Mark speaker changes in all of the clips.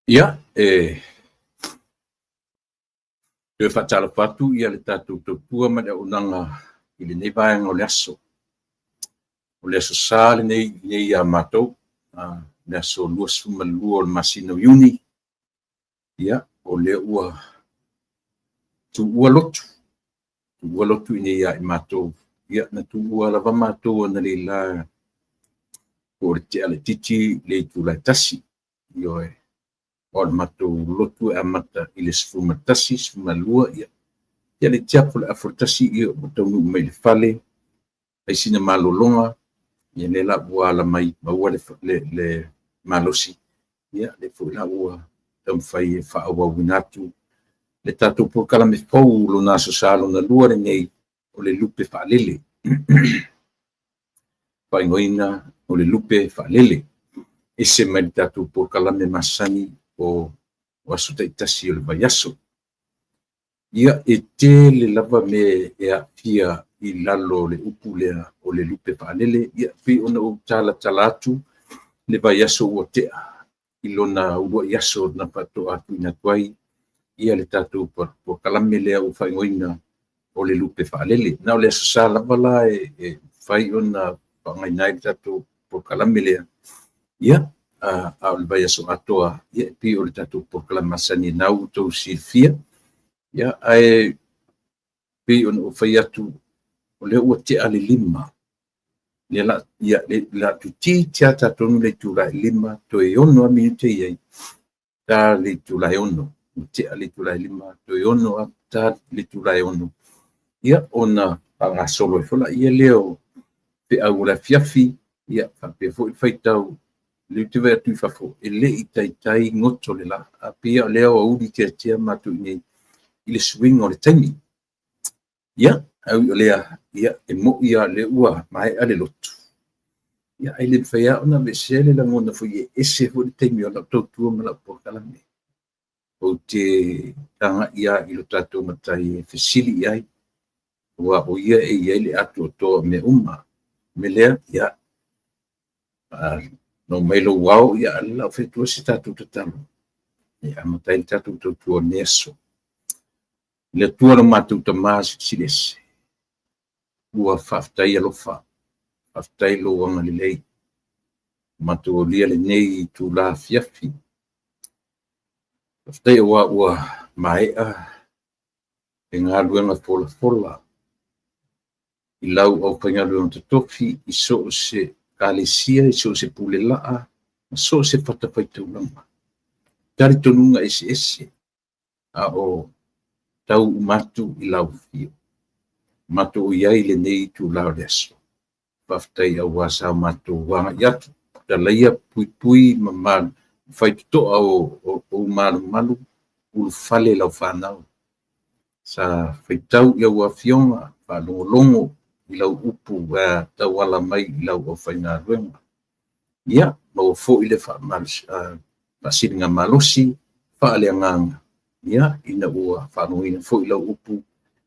Speaker 1: Ia, e toe faatalofa atu ia le tatou tautua ma le auaunaga i lenei vaega o le aso. O le Aso Sa lenei nei ia matou, le aso 22 o le masina o Iuni, ia, o lea ua tuua lotu, tuua lotu i inei ia i matou. Ia, na tuua lava matou analeila po o le tea laitiiti le itula e 1. Ioe. O le matou lotu e amata i le 11, 12, ia, ia le tiapo le afa tasi, ia ua taunuu mai i le fale, ai sina malologa, ia lea la ua ala mai maua le malosi, ia lea foi la ua taumafai e faaauauina atu le tatou polokalame fou lona Aso Sa lona lua lenei o le Lupe Faalele. Faaigoaina o le Lupe Faalele. Ese mai le tatou polokalame masani o aso taitasi o le vaiaso. Ia, e tele lava mea e aafia i lalo o le upu lea o le lupe faalele. Ia, pei ona ou talatala atu le vaiaso ua tea i lona uluai aso na faatoa tuuina atu ai ia le tatou polokalame lea ua faaigoaina o le lupe faalele. Na o le Aso Sa lava la e mafai ona faaaogaina ai le tatou polokalame lea. Ia, a o le vaiaso atoa, ia, e pei o le tatou polokalame masani na ua outou silafia. Ia, ae pei ona ou fai atu, o lea ua tea le 5. Lea la, ia, le la toeitiiti lava tatou le itula e 5 toe 6 lava minute i ai, ta le itula e 6. Ua tea le itula e 5, toe 6 lava ta le itula e 6. Ia, ona faagasolo ai foi laia lea o feau o le afiafi, ia, faapea foi le faitau lea ou te vaai atu i fafo, e le i taitai goto le la. A pei o lea ua uli tiatia matou i i le suiga o le taimi. Ia, ae ui o lea, ia, e moni lava o lea ua maea le lotu. Ia, ae le mafai lava ona aveesea le lagona foi e ese foi le taimi o lau tautua ma lau polokalame. Ou te agai lava i lo tatou Matai e fesili i ai, aua o ia e i ai le atoatoa o mea uma. O le mea lea, ia, nonoo mai lou ao, ia, a o lea o le a ou fai atu se tatou tatalo e amata ai le tatou tautua o lenei aso. Le Atua lo matou Tama Silisili Ese, ua faafetai alofa, faafetai lou agalelei, matou aulia lenei itula afiafi. Faafetai aua ua maea le galuega folafola i lau aufaigaluega totofi i so o se ekalesia, i so o se pule laa, ma so o se fatafaitaulaga. Talitonuga eseese a o tau uma atu i lau afio. Matou i ai i lenei itula o le aso. Faafetai aua sa o matou agai atu, talaia puipui ma malu, faitotoa o ou malumalu, ulufale lau fanau. Sa faitau i au afioga, faalogologo i lau upu tauala mai i lau aufaigaluega. Ia, maua foi le faasiligamalosi faaleagaga, ia, ina ua faalogoina foi lau upu.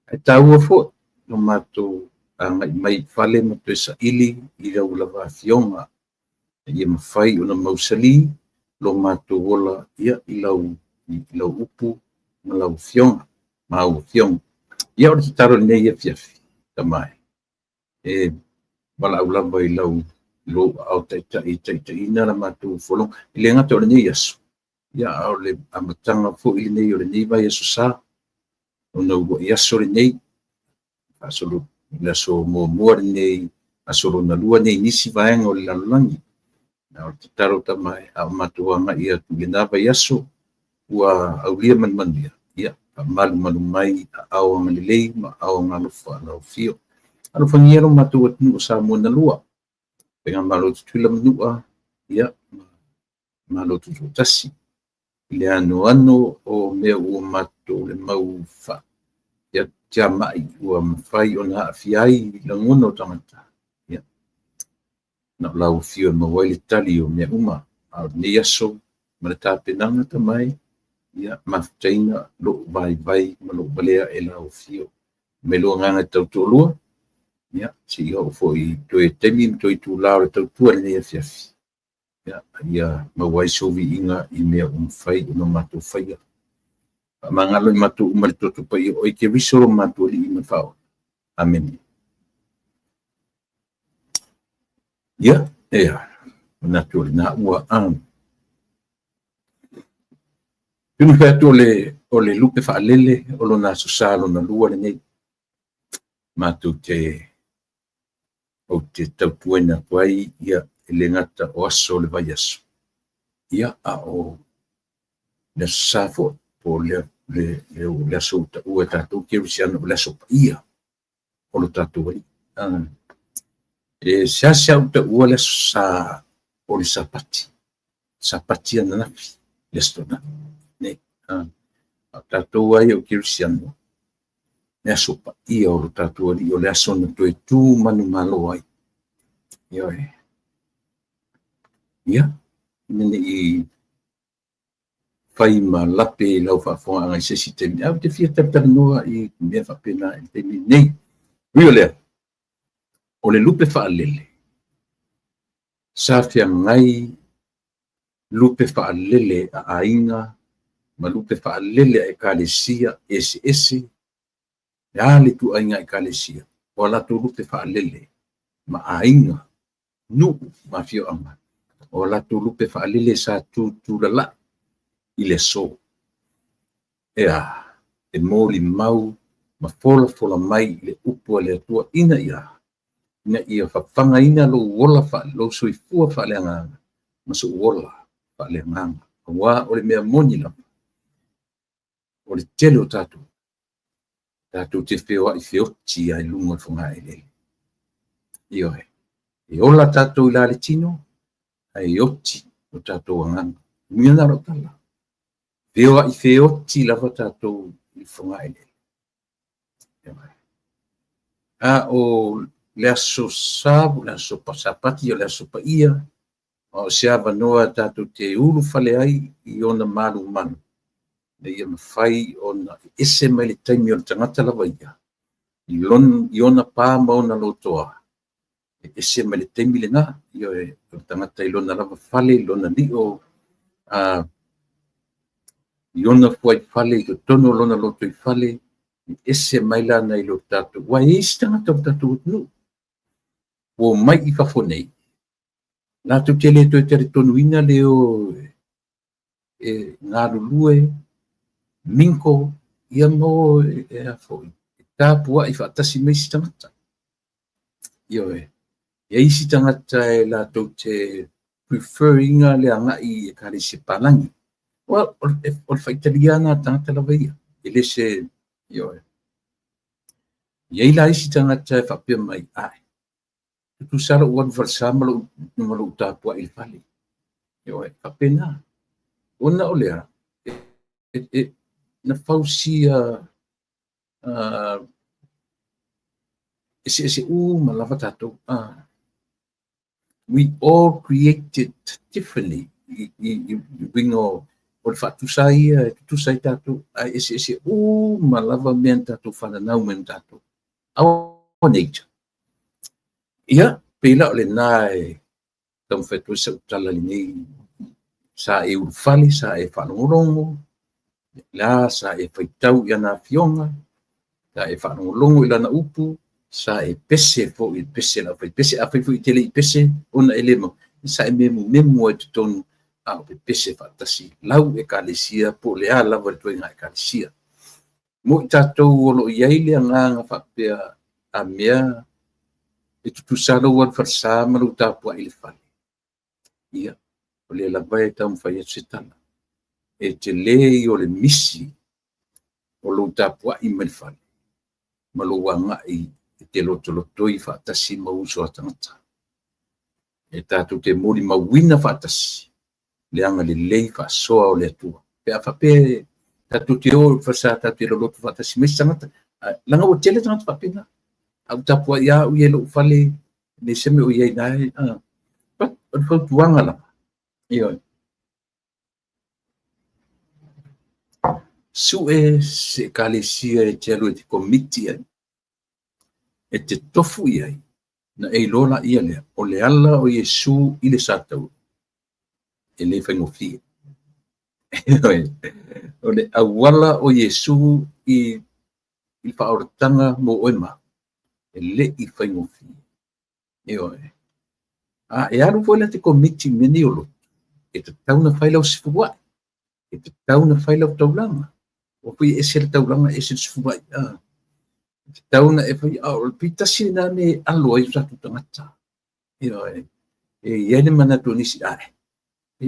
Speaker 1: Ae taua foi lo matou agai mai i fale ma toe saili i lau lava afioga, ia mafai ona mausali lo matou ola, ia, i lau upu ma lau afioga, ma au afioga. Ia, o le tatalo i lenei afiafi, Tama e, e valaau lava i lau lou aao taitai e taitaiina la matou folauga. E le gata o lenei aso, ia, a o le amataga foi lenei o lenei vaiaso sa, ona uluai aso lenei, faasolo le aso muamua lenei, aso lona lua nei nisi vaega o le lalolagi. A o le tatalo Tama e, a o matou agai atu i lena vaiaso ua aulia ma le manuia, ia, faamalumalu mai aao agalelei ma aao agalofa lau afio. Alofagia lo matou atunuu o Samoa na lua, Faigamalo Tutuila ma Manua, ia, Malo Tutoatasi, i le anoano o mea ua matou le mau tiamai ua mafai ona aafia ai lagona o tagata. Ia, na o lau afio e maua ai le tali o mea uma. A o lenei aso ma le tapenaga Tama e, ia, mafutaina lou vaivai ma lou valea e lau afio. Mai lou agaga e tautoalua, ia, seia oo foi i toe taimi ma toe itula o le tautua i lenei afiafi. Ia, ia maua ai sou viiga i mea ua mafai ona matou faia. Faamagalo i matou uma i le toto paia o oe Keriso lo matou Alii ma le Faaola. Amene. Ia, ea, manatu o lena ua Pei ona fai atu o le lupe faalele o lona Aso Sa lona lua lenei. Matou te ou te tautuaina atu ai ia e le gata o aso o le vaiaso, ia a o le Aso Sa foi, po o le, le, le, le aso ua taua e tatou kerisiano o le aso paia o lo tatou Alii. E seasea ou taua le Aso Sa o le Sapati, Sapati ananafi, le Aso Toonai. Nei, a o tatou ai o kerisiano, le aso paia o lo tatou Alii, o le aso na toe tu manumalo ai. Ioe. Ia, ina ne i fai ma lape i lau faafofogaaga i se isi taimi, ae ou te fia talatalanoa i mea faapena i le taimi lenei. Ui o lea, o le lupe faalele, sa feagai lupe faalele a aiga ma lupe faalele a ekalesia eseese, le a le ituaiga ekalesia, o a latou lupe faalele ma aiga, nuu ma afioaga, o a latou lupe faalele sa tutulalai i le aso. E a? E molimau ma folafola mai le upu a le Atua ina ia ina ia fafagaina lou ola lou soifua faaleagaga ma sou ola faaleagaga. Aua o le mea moni lava, o le tele o tatou, tatou te feoai feoti lava i luga o le fogaeleele. Ioe. E ola tatou i la le tino, ae oti o tatou agaga. Uiga lena o lau tala. Feoai feoti lava tatou i le fogaeleele. Ioe. A o le aso Sa, le aso Sapati, o le aso paia, o se avanoa tatou te ulufale ai i ona malumalu, ina ia mafai ona ese mai le taimi o le tagata lava ia, i ona pa ma ona lotoa, e ese mai le taimi lena, ioe, o le tagata i lona lava fale, i lona lio, i ona fuaifale, i totonu o lona lotoifale, e ese mai la nai lo tatou, aua e i ai isi tagata o le tatou atunuu, ua omai i fafo nei, latou te le toe talitonuina le o e galulue, mingle, ia ma o e a foi, e tapuai faatasi ma isi tagata. Ioe. E i ai isi tagata e latou te prefer ina le agai i ekalesia palagi. Well, o le faitalia lena a le tagata lava ia. E le se, ioe. E i ai la isi tagata e faapea mai, ae, tutusa lou alu falesa ma lou tapuai i le fale. Ioe, faapena. Ona o lea, na fausia eseese uma lava tatou. We all created differently i uiga o le faatusa ia e tutusa ai tatou, ae eseese uma lava mea na tatou fananau mai ma tatou. Our nature. Ia, pei la o lena e taumafai atu ai sau tala lenei, sa e ulufale, sa e faalogologo, la sa e faitau i ana afioga, sa e faalogologo i lana upu, sa e pese foi, pese la fai pese, afai foi e te le i pese, ona e le mau, sa e memumemu ai totonu, a o pepese faatasi lau ekalesia po o le a lava le ituaiga ekalesia. Mo i tatou o lo o i ai le agaga faapea a mea e tutusa lou alu falesa ma lou tapuai i le fale, ia, o lea lava e taumafai atu se tala. E tele ia o le misi o lou tapuai mai le fale ma lou agai e te lotolotoi faatasi ma uso a tagata. E tatou te molimauina faatasi le agalelei faasoa o le Atua. Pe a faapea tatou te o i le falesa tatou te loloto faatasi ma isi tagata, leaga ua tele tagata faapena. A ou tapuai lava au ia i lou fale, leai se mea o i ai na e, but o le fautuaga lava, ioe, sue se ekalesia e te alu e te komiti ai, e te tofu i ai, na e iloa laia lea, o le ala o Iesu i le sataua. E le faigofie. O le auala o Iesu i le faaolataga mo oe ma au, e le i faigofie. Ioe. A e alu foi la e te commit i mea nei o lotu, e tatau ona fai lau sefuluai, e tatau ona fai lau taulaga. Aua foi e ese le taulaga ese le sefuluai. E tatau ona e fai, a o le pei tasi lena mea e alo ai o tatou tagata. Ioe. E i ai le manatu o nisi, ae,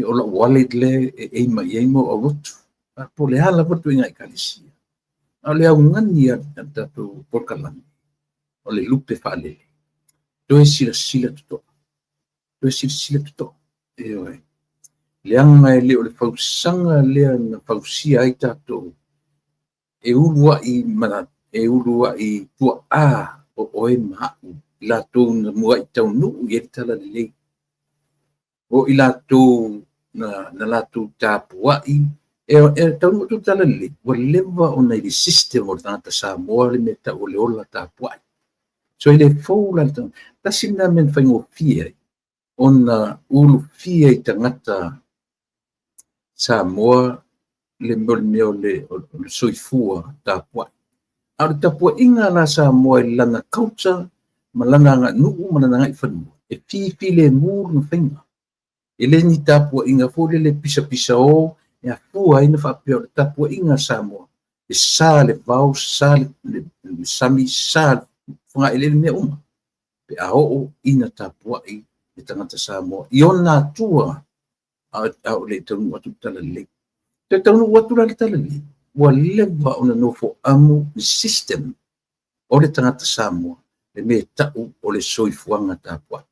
Speaker 1: o lou wallet lea e aim i ai mo aulotu. Po o le a lava le ituaiga ekalesia. A o le augani a le tatou polokalame, o le lupe faalele. Toe silasila totoa. Toe silasila totoa. Ioe. Leaga e le o le fausaga lea na fausia ai tatou e uluai e uluai tuaa o oe ma au, i latou na muai taunuu i ai le talalelei, o i latou na latou tapuai e taunuu atu le talalelei, ua leva ona i le system o le tagata Samoa le mea tau o le ola tapuai. So e le fou la le tagata. Tasi lena mea na faigofie ai ona ulufia i tagata Samoa le mea o le soifua tapuai. A o le tapuaiga la Samoa i lana culture ma lana aganuu ma lana agaifanua, e fifilemu lona faiga. E le ni tapuaiga foi lele pisapisao e afua ai na faapea o le tapuaiga a Samoa, e sa le vao, sa le sami, sa le fogaeleele, mea uma, pe a oo ina tapuai le tagata Samoa i ona atua a o le i taunuu atu le talalelei. Toe taunuu atu la le talalelei, ua leva ona nofo amu le system o le tagata Samoa, le mea tau o le soifuaga tapuai.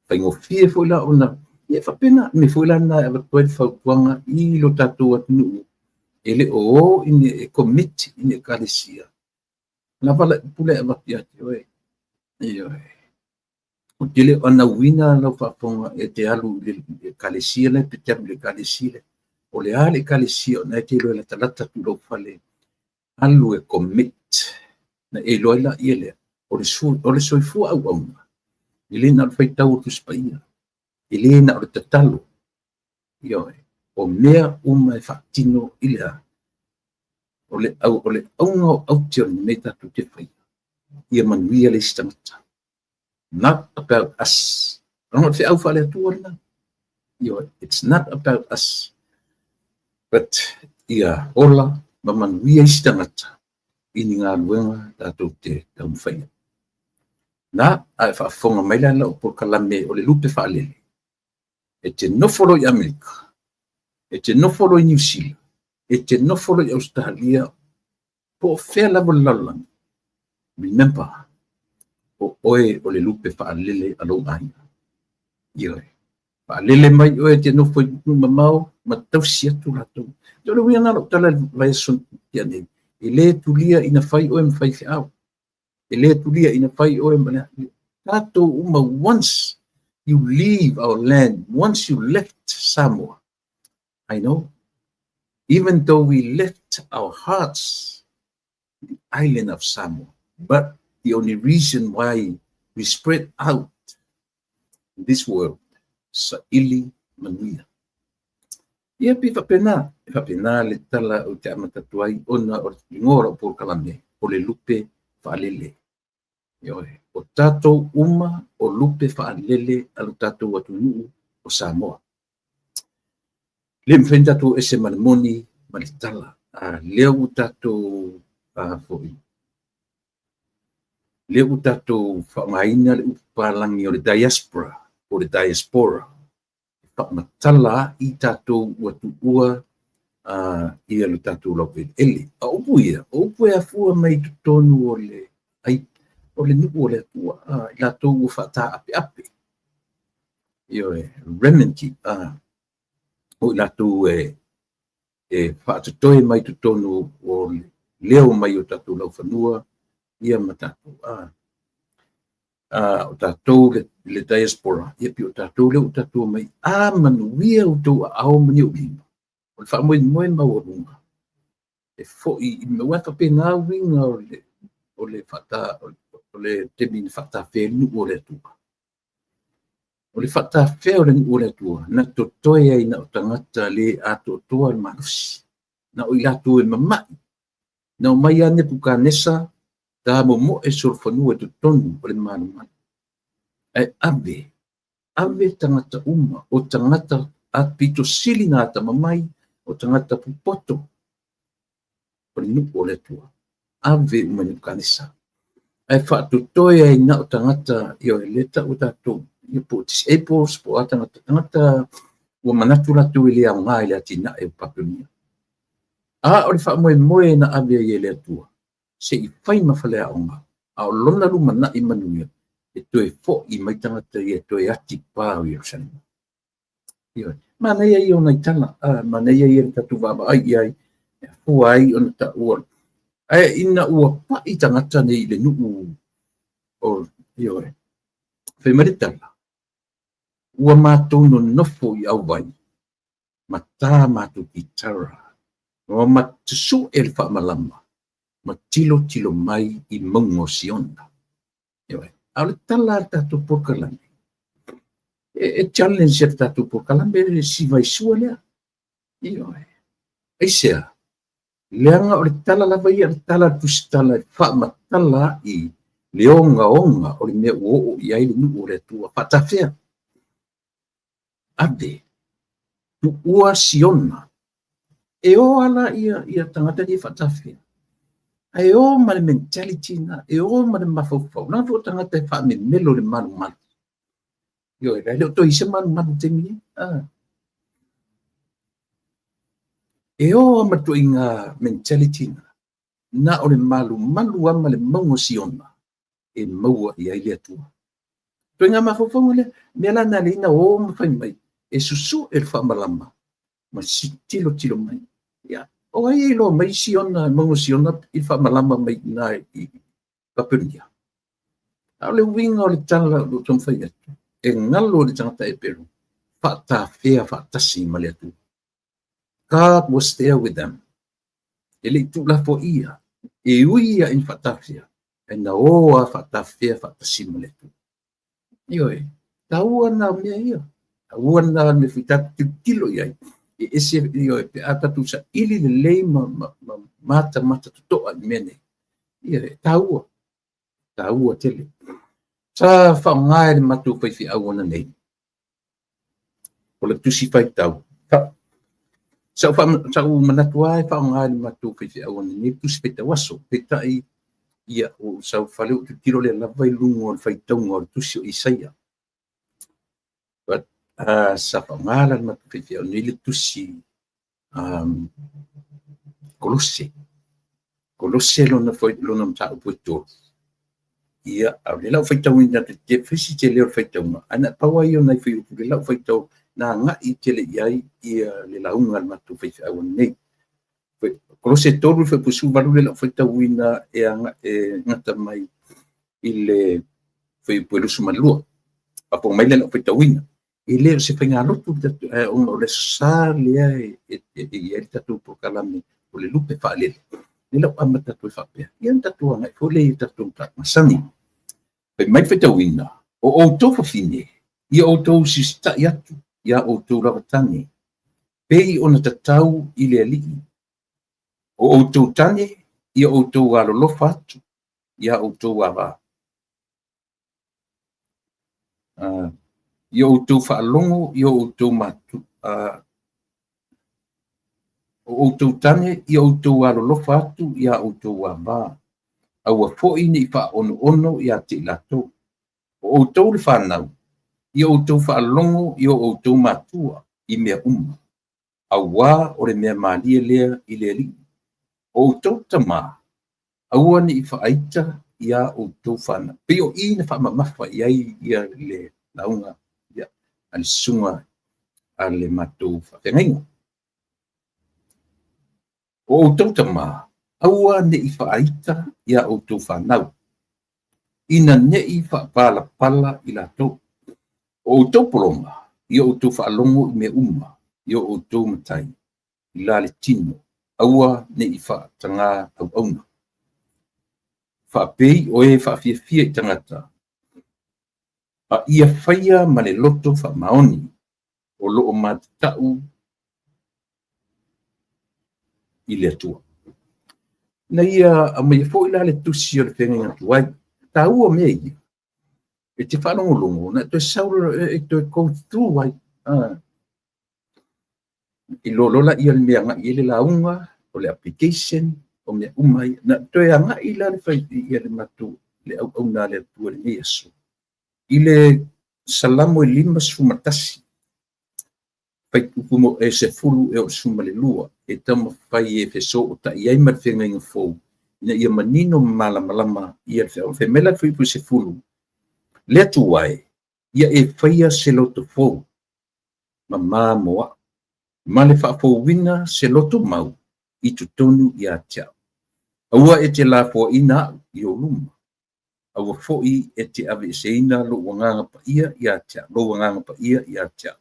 Speaker 1: Faigofie foi la ona, ia faapena, mea foi la na e avatu ai le fautuaga i lo tatou atunuu, e le o o i ni e commit i ni ekalesia, lava la upu lea e avatu ia te oe. Ioe. Ou te le o anauina lau faafofoga e te alu i le ekalesia lea, pe te alu i le ekalesia lea. O le a le ekalesia o na e te iloa e latalata atu i lou fale, alu e commit, na e iloa ai laia lea, o le soifua auauna, e le na o le faitau o le Tusi Paia, e le na o le tatalo. Ioe. O mea uma e faatino i le a? O le auga o aute o le mea tatou te faia, ia manuia le isi tagata. Not about us. O le feau faale-Atua lena. Ioe. It's not about us. But ia ola ma manuia isi tagata i ni galuega tatou te taumafaia. Na, a e faafofoga mai la lau polokalame o le lupe faalele, e te nofo loa i Amerika, e te nofo loa i Niu Sila, e te nofo loa i Ausetalia, po o fea lava le lalolagi, remember, o oe o le lupe faalele a lou aiga. Ioe. Faalele mai oe e te nofo i atunuu mamao ma tausi atu latou. O le uiga lena o lau tala i le vaiaso tea nei, e le tulia ina fai oe ma faifeau. E le tulia ina fai oe ma le tatou uma. Once you leave our land, once you left Samoa, I know, even though we left our hearts the island of Samoa, but the only reason why we spread out in this world, saili manuia. Ia pe faapena, e faapena le tala o te amata atu ai ona o le igoa o lau polokalame, o le lupe faalele. Ioe. O tatou uma o lupe faalele a lo tatou atunuu o Samoa. Le mafai ona tatou ese ma le moni ma le tala. A lea ua tatou foi, lea ua tatou faaaogaina le upu palagi o le diaspora, po o le diaspora, e faamatala ai tatou ua tuua ia lo tatou laueleele. A upu ia, o upu e afua mai i totonu o le ai, o le nuu o le Atua, i latou ua faataapeape. Ioe, remnant, o i latou e faatotoe mai totonu o le leo mai o tatou laufanua, ia ma tatou. O tatou le diaspora, ia pei o tatou lea ua tatou mai, a manuia outou aao ma ni ou lima, o le faamoemoe maualuga, e foi i mea, aua e faapena uiga o le taimi na faatafea ai le nuu o le Atua. O le faatafea o le nuu o le Atua, na totoe ai na o tagata le atoatoa le malosi, na o i latou e mama'i, na omai lava Nepukanesa ta momoe solofanua i totonu o le malumalu. Ae ave, ave tagata uma, o tagata pito sili na atamamai, o tagata popoto o le nuu o le Atua. Ave uma i Nepukanesa. Ae faatotoe ai na o tagata, ioe, lea e tau e tatou, ia po o disables, po o a tagata, tagata ua manatu latou e le aoga i le atinae o Papelonia. A o le faamoemoe na ave ai e le Atua, se i fai ma faleaoga, a o lona lumanai manuia, e toe fo'i mai tagata ia e toe atipā o Ierusalema. Ioe. Manaia ia o nai tala, manaia ia le tatou vaavaai i ai, e afua ai ona taua. Ae ina ua pa'i tagata nei i le nuu o, ioe, fai mai le tala, ua matou nonofo i auvai, ma tā matou kitara, ma matusu'e le faamalama, ma tilotilo mai i mauga o Siona. Ioe. A o le tala a le tatou polokalame, e challenge e le tatou polokalame le sivaisua lea. Ioe. Aisea? Leaga o le tala lava ia, le tala a le tusitala e faamatala i le ogaoga o le mea ua oo i ai le nuu o le Atua. Faatafea. Ave. Tuua Siona. E o ala ia tagata nei faatafea. Ae o ma le mentality na, e o ma le mafaufau. Leaga foi o tagata e faamemelo i le malumalu. Ioe, e le o toe i ai se malumalu i le taimi nei. E o lava ma le ituaiga mentality na, na o le malumalu lava ma le mauga o Siona e maua i ai le Atua. Ituaiga mafaufauga lea, mea la na alai na o ma fai mai, e susue le faamalama ma tilotilo mai. Ia, o ai e iloa mai Siona, mauga o Siona i le faamalama mai i ina i Papelonia? A o le uiga o le tala o lo o taumafai atu, e galo i le tagata Eperu, faatafea faatasi ma le Atua. God was there with them. E le i tuulafoaia, e ui ia ina faatafea, ae na o lava faatafea faatasi ma le Atua. Ioe, taua na mea ia. Taua na mea foi tatou tilotilo i ai. E ese, ioe, pe a tatou saili lelei ma matamata totoa i mea nei. Ioe, taua. Taua tele. Sa faaaoga e le matou faifeau ananei, o le tusi faitau. Sa ou manatu lava e faaaoga e le matou faifeau ananei le tusi faitau aso. Peitai, ia, ua ou sau i le fale ou tilotilo lea lava i luga o le faitauga o le tusi o Isaia. But sa faaaoga la le matou faifeau nei le tusi Kolose. Kolose lona mataupu e 3. Ia, a o lea la ua faitauina atu, e fai si tele o le faitauga, ae na pau lava ia o nai fuaiupu lea la ua faitau, na agai tele i ai ia le lauga a le matou faifeau nei. Kolose 3, le fuaiupu 18 lea la ua faitauina e gata mai i le fuaiupu e 22. Faafofoga mai lea la ua faitauina. E le o se faigalotu ona o le aso Sa lea e i ai le tatou polokalame o le lupe faalele. Lea la ua amata atu ai faapea. Ia na tatou agai foi lea i tatou mataupu masani. Fai mai le faitauina, o outou fafine, ia outou usiusitai atu iā outou lava tane, pei ona tatau i le Alii. O outou tane, ia outou alolofa atu iā outou ava. Ia outou faalogo i o outou o outou tane, ia outou alolofa atu iā outou ava. Aua foi ne i faaonoono iā te i latou. O outou le fanau, ia outou faalogo i o outou matua i mea uma, auā o le mea malie lea i le Alii. O outou tamā, aua ne i faaita iā outou fanau. Pei o i na faamamafa i ai ia le lauga a le susuga a le matou faafeagaiga. O outou tamā, aua ne i faaita iā outou fanau, ina ne i faapalapala i latou. O outou pologa, ia outou faalogo i mea uma, i o outou matai, i la le tino, aua ne i faatagā auauna. Faapei o e faafiafia i tagata. A ia faia ma le loto faamaoni o lo o matatau i le Atua. Na ia aumaia foi la le tusi o le feagaiga tuai. Taua mea ia. E te faalogologo, na toe sau e toe go through ai. I loa loa ia le mea agai i le lauga, o le application, o mea uma ia. Na toe agai la le fai ia le matou le auauna a le Atua i lenei aso. I le Salamo e 51, faitupu e 10 e oo i le 12, e taumafai e fesootai ai ma le feagaiga fou, ina ia manino ma malamalama ia le feau. Fai mai la le fuaiupu 10, le Atua e, ia e faia se loto fou, ma mo au, ma le faafouina se loto mau i totonu ia te au. Aua e te lafoaina au i ou luma, aua foi e te aveeseina lou agaga paia ia te au, lou agaga paia ia te au.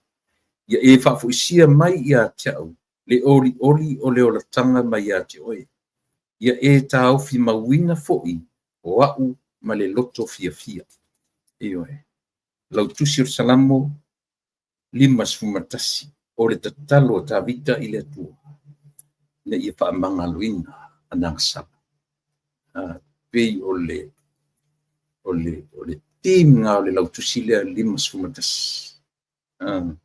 Speaker 1: Ia e faafoisia mai ia te au le olioli o le olataga mai ia te oe. Ia e taofi mauina foi o au ma le loto fiafia. Ioe. Lau tusi o le Salamo 51, o le tatalo a Tavita i le Atua, ina ia faamagaloina ana agasala. Pei o le theme nga o le lautusi lea 51.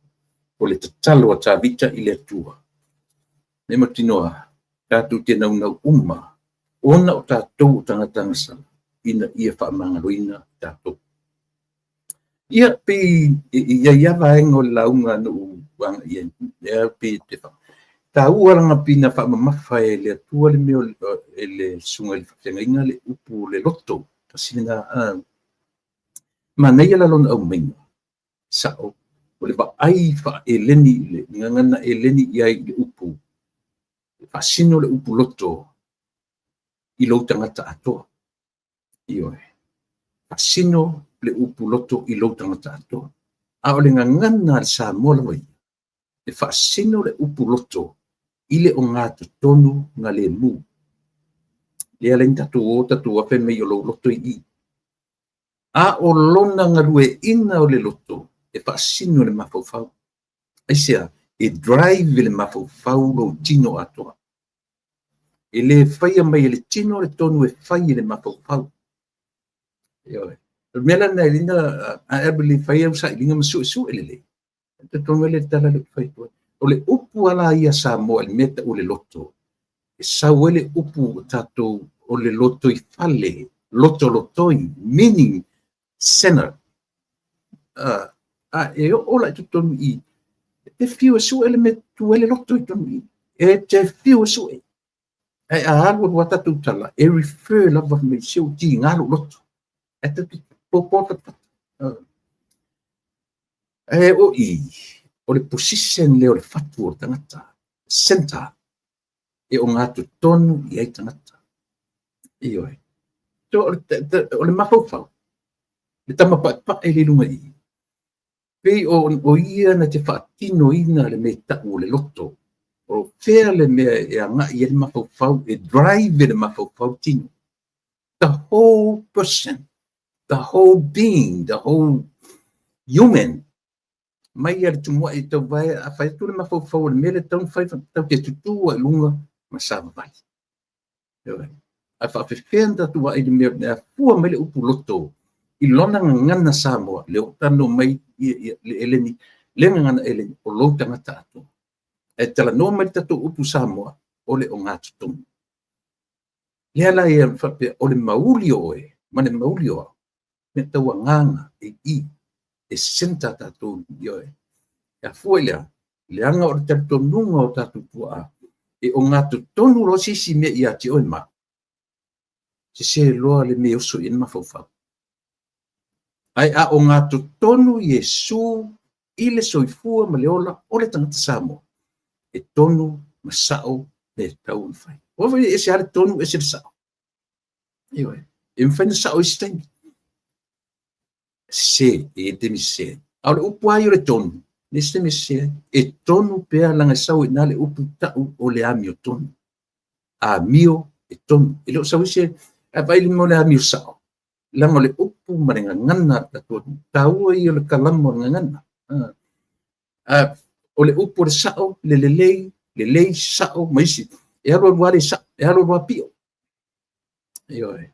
Speaker 1: O le tatalo a Tavita i le Atua. Me mautinoa, tatou te naunau uma, ona o tatou o tagata agasala, ina ia faamagaloina tatou. Ia, pei ia ia vaega o le lauga na ou agai ai, lea pei te taua langa pina faamamafa e le Atua le mea e le susuga i le faafeagaiga le upu le loto. Tasi lena, manaia la lona aumaiga, sao, o le vaai faa-eleni, le gagana eleni i ai i le upu, e faasino le upu loto i lou tagata atoa. Ioe. Faasino le upu loto i lou tagata atoa. A o le gagana a le Samoa lava ia, e faasino le upu loto i le ogatotonu galemu. Lea la tatou o tatou afe mai o lou loto i i. A o lona galueaiina o le loto, e faasino le mafaufau. Aisea, e drive le mafaufau lou tino atoa. E le faia mai e le tino le tonu e fai e le mafaufau. Ioe. O le mea la lena e lina, a e alu fai au sailiga ma suesue lelei. E tonu le tala le fai atu ai. O le upu ala ia Samoa i le mea tau o le loto, e sau ai le upu o tatou o le loto i fale, loto lotoi, meaning center. A e oo la i totonu i, e te fiu e sue le mea tu ai le loto i totonu i. E te fiu e sue. Ae a alu alu a tatou tala, e refer lava mai se u ti ngā lou loto. E te popo fatafata. E o i, o le position lea o le fatu o le tagata, center, e o ngā totonu i ai tagata. Ioe. O le mafaufau, le tama paepae le lunga i. Pei o ia na te faatinoina le mea tau o le loto. O fea le mea e agai i le mafaufau, e drive le mafaufau tino. The whole person, the whole being, the whole human. Mai ia le tumuai i tau vae, a fai atu le mafaufau o le mea le tau fai tau te tutu ai lunga ma savavali. A faafefea na tatou vaai i le mea e afua mai le upu loto i lona gagana Samoa, le o tano mai le eleni, le gagana eleni, o lou tagata atoa. E talanoa mai le tatou upu Samoa, o le ogatotonu. Lea la ia faapea, o le mauli o oe, ma le mauli o au, mea tau agaga e i, e senta tatou i oe. E afua i lea, leaga o le talitonuga o tatou tuaa, e ogatotonu loa se isi mea ia te oe ma, sese loa le mea oso i le mafaufau. Ae a ogatotonu Iesu i le soifua ma le ola o le tagata Samoa, e tonu ma sao le tau ona fai. Ua foi ese lava le tonu, ese le sao. Ioe. E mafai ona sao isi taimi. Sese, e i taimi sese. A o le upu lava ia o le tonu, le isi taimi sese ai. E tonu pea laga e sau i ina le upu tau o le amiotonu. Amio e tonu. E le o sau ese, a vaai le mea o le amio sao. Leaga o le upu ma le gagana a le tatou atunuu, taua ia o le kalama o le gagana. O le upu o le sao, le lelei, lelei, sao ma isi. E alu alu lava le sao, e alu alu lava pio. Ioe.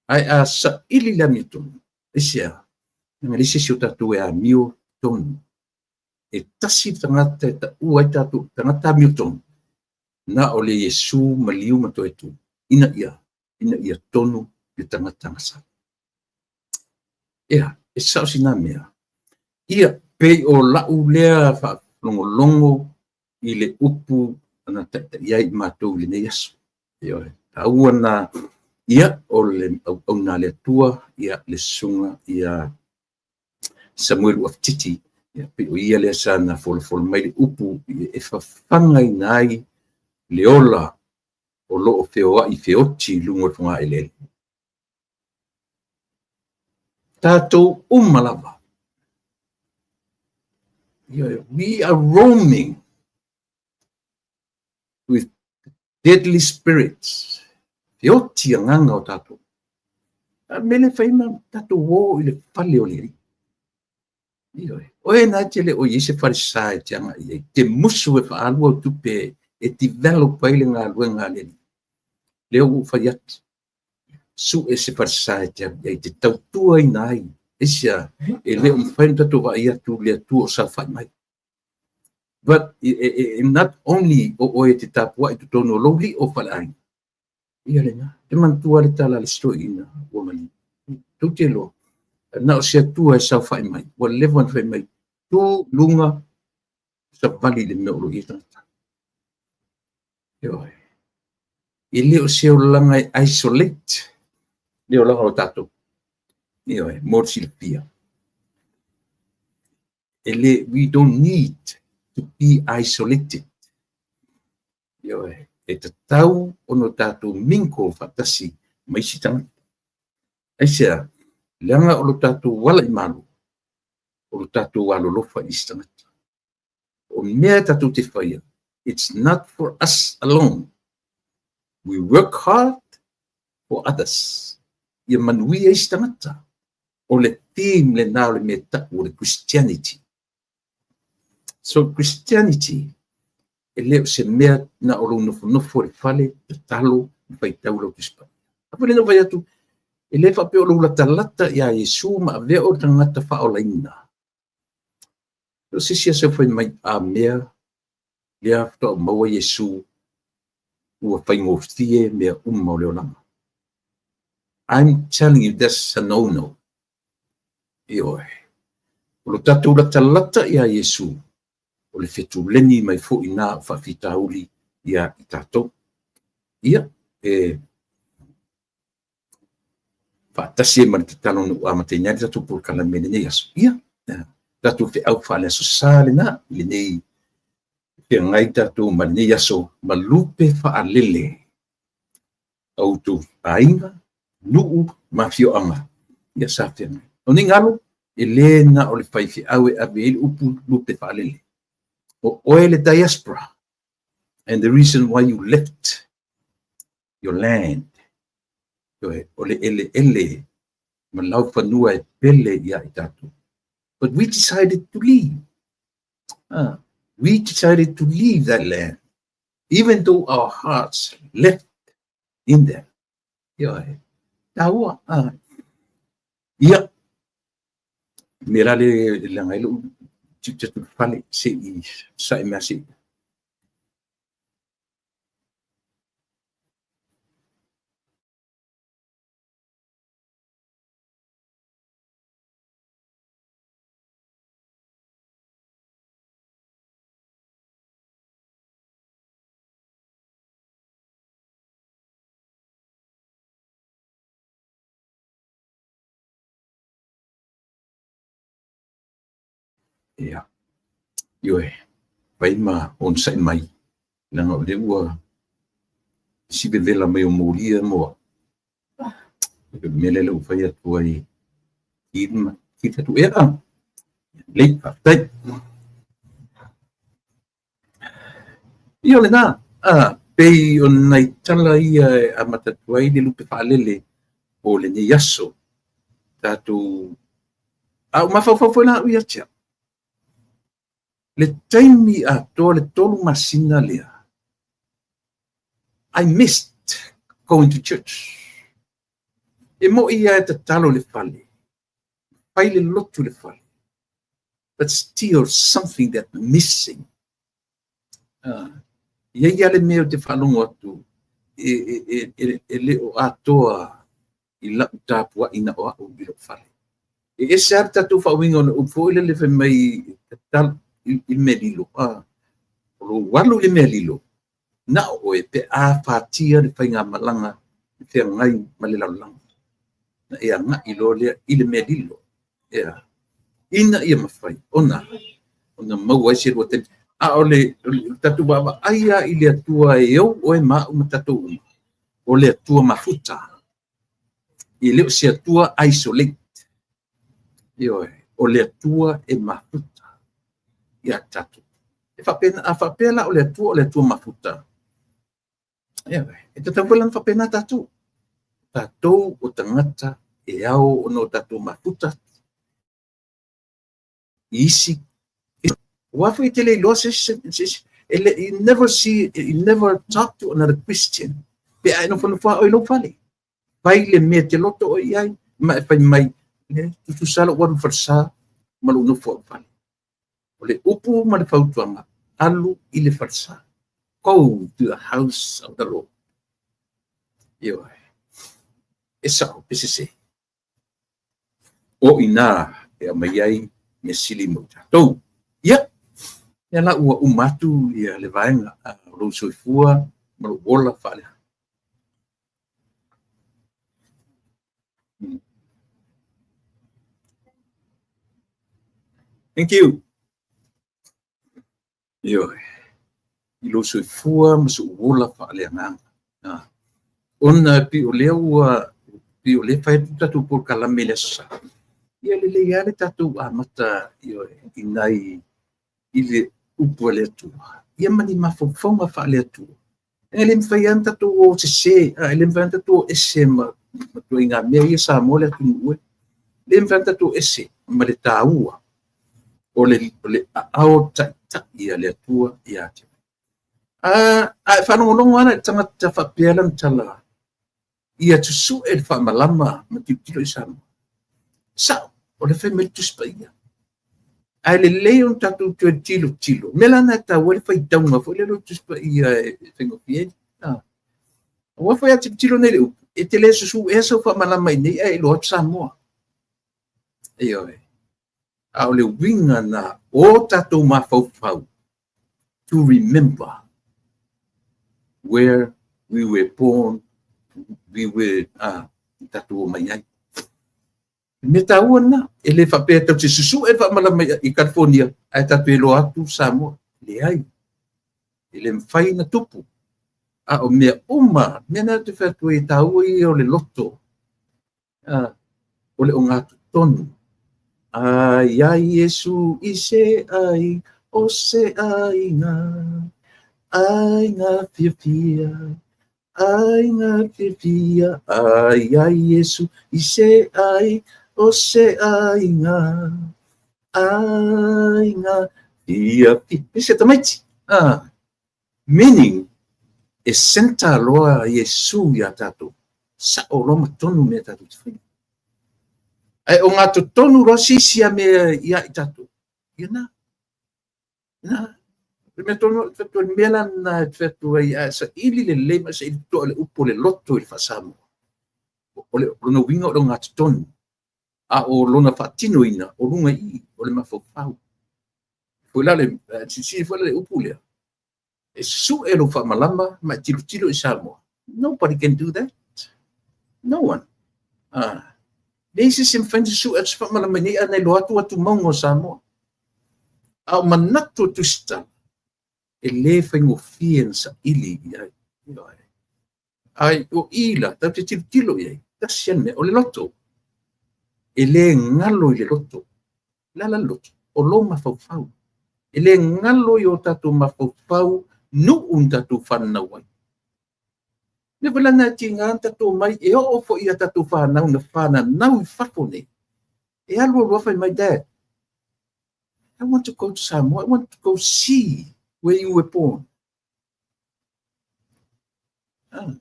Speaker 1: Ae a saili le amiotonu, aisea? Leaga e leai se isi o tatou e amio tonu. E tasi le tagata e taua ai tatou tagata amiotonu, na o le Iesu maliu ma toe tu, ina ia, ina ia tonu le tagata gasali. Ea, e sao sina mea. Ia, pei o lau lea faalogologo i le upu na taitai ai i matou i lenei aso. Ioe, taua na, ia, o le auauna a le Atua, ia, le susuga ia Samuelu Uafititi, ia, pei o ia lea sa na folafola mai le upu e fafagaina ai le ola o lo o feoai feoti i luga o le fogaeleele. Tatou uma lava. We are roaming with deadly spirits. Feoti agaga o tatou. A mea le fai ma tatou o i le fale o le Alii. Ioe. O e na te le o i ai se falesa e te agai i ai, te musu e faaalu au tupe e develop ai le galuega a le Alii. Lea ua ou fai atu, sue se falesa e te alu i ai, te tautuaina ai. Aisea? E le o mafai ona tatou vaai atu le Atua o saofai mai. But not only o oe e te tapuai i totonu o lou lio faleaiga, ia lena. E manatua le tala a le isi toeaina ua maliu. Tou te iloa, na o se Atua e saofai mai, ua leva ona fai mai, tu luga savali i le mea o lo o i ai tagata. Ioe. E le o se olaga e isolate le olaga o tatou. Ioe, mo le silafia. E le, we don't need to be isolated. Ioe, e tatau ona tatou mingle faatasi ma isi tagata. Aisea? Leaga o lo tatou ala i malu, o lo tatou alolofa i isi tagata. O mea tatou te faia, it's not for us alone. We work hard for others. Ia manuia isi tagata. O le theme lena o le mea tau o le Christianity. So Christianity, e le o se mea na o lou nofonofo i le fale, tatalo, ma faitau lau Tusi Paia. A foi lena ua fai atu, e le faapea o lou latalata iā Iesu ma avea oe i le tagata faaolaina. O se isi aso fai mai, a mea lea faatoa ou maua Iesu ua faigofie mea uma o le olaga. I'm telling you, that's a no-no. Ioe. O lo tatou latalata iā Iesu, o le fetuleni mai foi na o faafitauli iā i tatou. Ia, e faatasi ai ma le tatalo na ua amataina ai le tatou polokalame i lenei aso. Ia, tatou feau faale-aso Sa lena i lenei feagai tatou ma lenei aso ma lupe faalele a outou aiga, nuu ma afioaga. Ia sa feagai. O nei galo, e le na o le faifeau e ave ai le upu lupe faalele. O oe le diaspora, and the reason why you left your land, o le eleele ma laufanua e pele ia i tatou. But we decided to leave. We decided to leave that land, even though our hearts left in there. Ioe, taua. Ia, me la le leaga ai lou tiute atu i le fale se i sae mea se i. Ia, ioe, fai ma onosai mai, leaga o lea ua isi vevela mai o molia mo au. O le mea lea ua fai atu ai ki ki tatou ea. Lelei, faafetai. Ia o lena, pei o nai tala ia e amata atu ai le lupe faalele o lenei aso. Tatou a ou mafaufau foi la au ia te au, le taimi atoa le 3 masina lea, I missed going to church. E mo'i ia e tatalo i le fale, fai le lotu i le fale, but still something that missing. E i ai lava le mea ou te faalogo atu e le o atoa i lau tapuai na o au i lou fale. E ese lava le tatou faauiga o le upu foi lele fai mai tatalo i le mea lilo. O lou alu i le mea lilo, na o oe pe a fatia le faigamalaga i feagai ma le lalolagi. Na e agai loa lea i le mea lilo. Ea. Ina ia mafai ona maua ai se lua taimi. A o le tatou vaavaai lava i le Atua e ou oe ma au ma tatou uma, o le Atua mafuta. E le o se Atua isolate. Ioe, o le Atua e mafuta ia tatou. E faapena, a faapea la o le Atua o le Atua mafuta, ioe, e tatau foi la ona faapena tatou. Tatou o tagata e ao ona o tatou mafuta i isi. Aua foi e te le iloa se isi, you never see, you never talk to another Christian. Pe a e nofonofo lava oe i lou fale. Fai le mea e te loto oe i ai, ma e fai mai, e tutusa lou alu i le falesa ma lou nofo au i le fale. O le upu ma le fautuaga, alu i le falesa. Go to the house of the Lord. Ioe. E sao, pe sese. O ina e aumai ai mea sili mo tatou. Ia, ia la ua uma atu ia le vaega o lou soifua ma lou ola faale. Thank you. Ioe. I lou soifua ma sou ola faaleagaga. Ona pei o lea ua pei o lea fai atu tatou polokalame i le Aso Sa. Ia lelei lava le tatou amata, ioe, i nai i le upu a le Atua. Ia ma ni mafaufauga faale-Atua. E le mafai lava ona tatou o sese, e le mafai ona tatou o ese ma ituaiga mea ia Samoa le atunuu e. Le mafai ona tatou ese ma le taua o le aao taitai a le Atua ia te oe. A e faalogologo lava le tagata faapea lana tala, ia susue le faamalama ma tilotilo i Samoa. Sao, o le fai mai le Tusi Paia. Ae lelei ona tatou toe tilotilo. Mea la na e taua ai le faitauga foi lea o le Tusi Paia e faigofie ai. Aua foi a tilotilo nei i le upu, e te le susuea sau faamalama i nei ae iloa atu Samoa. Ioe. A o le uiga na o tatou mafaufau to remember where we were born, we were tatou omai ai. Mea taua lena, e le faapea tatou te susue le faamalama i California ae tatou iloa atu Samoa. Leai, e le mafai na tupu. A o mea uma, mea na te fai atu ai e taua ia o le loto, o le ogatotonu. Ai ai Iesu i se ai, o se aiga, aiga fiafia, aiga fiafia, ai ai Iesu i se ai, o se aiga, aiga fiafia. Se tamaiti. Meaning, e center loa Iesu ia tatou. Sao loa ma tonu mea tatou te fai. Ae o ogatotonu loa sisi a mea ia i tatou. Ia na. Na. Le mea tonu, le mea la na e fai atu ai, a saili lelei ma saili totoa le upu o le loto i le faa-Samoa. O le lona uiga o le ogatotonu. A o lona faatinoina o luga i i, o le mafaufau. Foi la le, silasila foi la le upu lea. E susue lou faamalama ma e tilotilo i Samoa. Nobody can do that. No one. Leai se isi e mafai ona susue atu se faamalama i nei a na iloa atu atumauga o Samoa. A o manatu o Tusitala, e le faigofie na saili i ai. Ai o i la, tatou te tilotilo i ai, tasi lava le mea, o le loto. E le galo i le loto. Le a la le loto? O lou mafaufau. E le galo i o tatou mafaufau nuu na tatou fananau ai. Mea foi la na e tiga ona tatou omai, e oo foi i a tatou fanau na fananau i fafo nei, e alu alu lava fai mai, "Dad, I want to go to Samoa. I want to go see where you were born." Ah.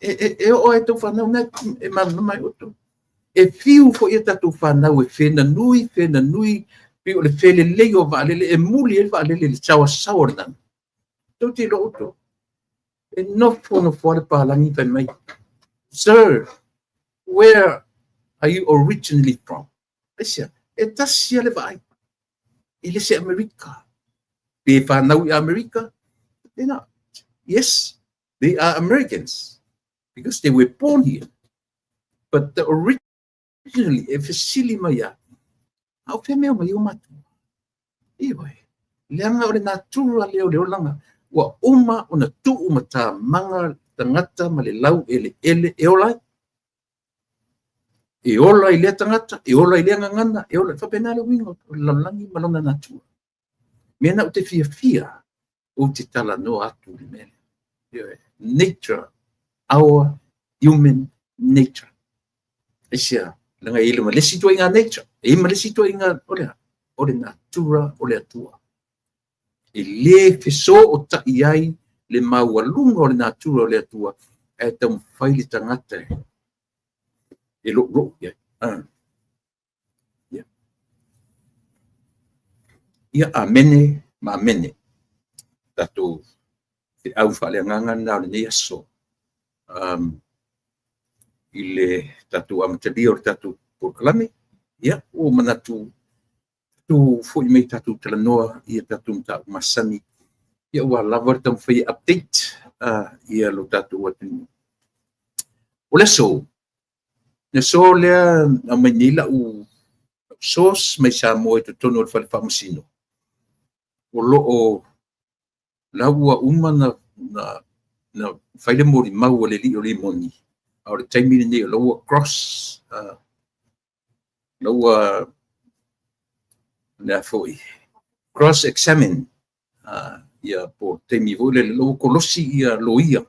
Speaker 1: E oo ai tou fanau na e malamalama ai outou. E fiu foi a tatou fanau e fenanui, fenanui, pei o le felelei o vaalele, e muli ai le vaalele i le saoasaoa o le lagi. Tou te iloa outou. E nofo nofo lava le palagi fai mai, "Sir, where are you originally from?" Aisea? E tasi lava le vaai. E le se Amerika. Pe fanau i Amerika? They're not. Yes, they are Americans because they were born here. But the originally, e fesili mai a, a o fea mea mai o matua? Ioe, leaga o le natura lea o le olaga, ua uma ona tuu matamaga tagata ma le lau eleele e ola ai. E ola i lea tagata, e ola i lea gagana, e ola, faapena le uiga o le lalolagi ma lona natura. Mea na ou te fiafia, ou te talanoa atu i le mea lea. Ioe, nature, our human nature. Aisea, leaga e i ai ma le isi ituaiga nature, e i ai ma le isi ituaiga o le a? O le natura o le Atua. E le fesootai ai le maualuga o le natura o le Atua, ae taumafai le tagata e loulou i ai. Ah. Ia. Ia, amene ma amene. Tatou feau faaleagaga lena o lenei aso. I le tatou amatalia o le tatou polokalame, ia, ua ou manatu tu foi mai tatou talanoa ia tatou mataupu masani, ia ua lava le taumafai e update ia lo tatou atunuu. O le aso, le aso lea na aumai nei lau source mai Samoa i totonu o le fale faamasino, o lo o la ua uma na fai le molimau a le alii o Limoni, a o le taimi lenei o la ua cross, la ua lea foi cross examine, ia po o taimi foi lele la ua kolosi ia loia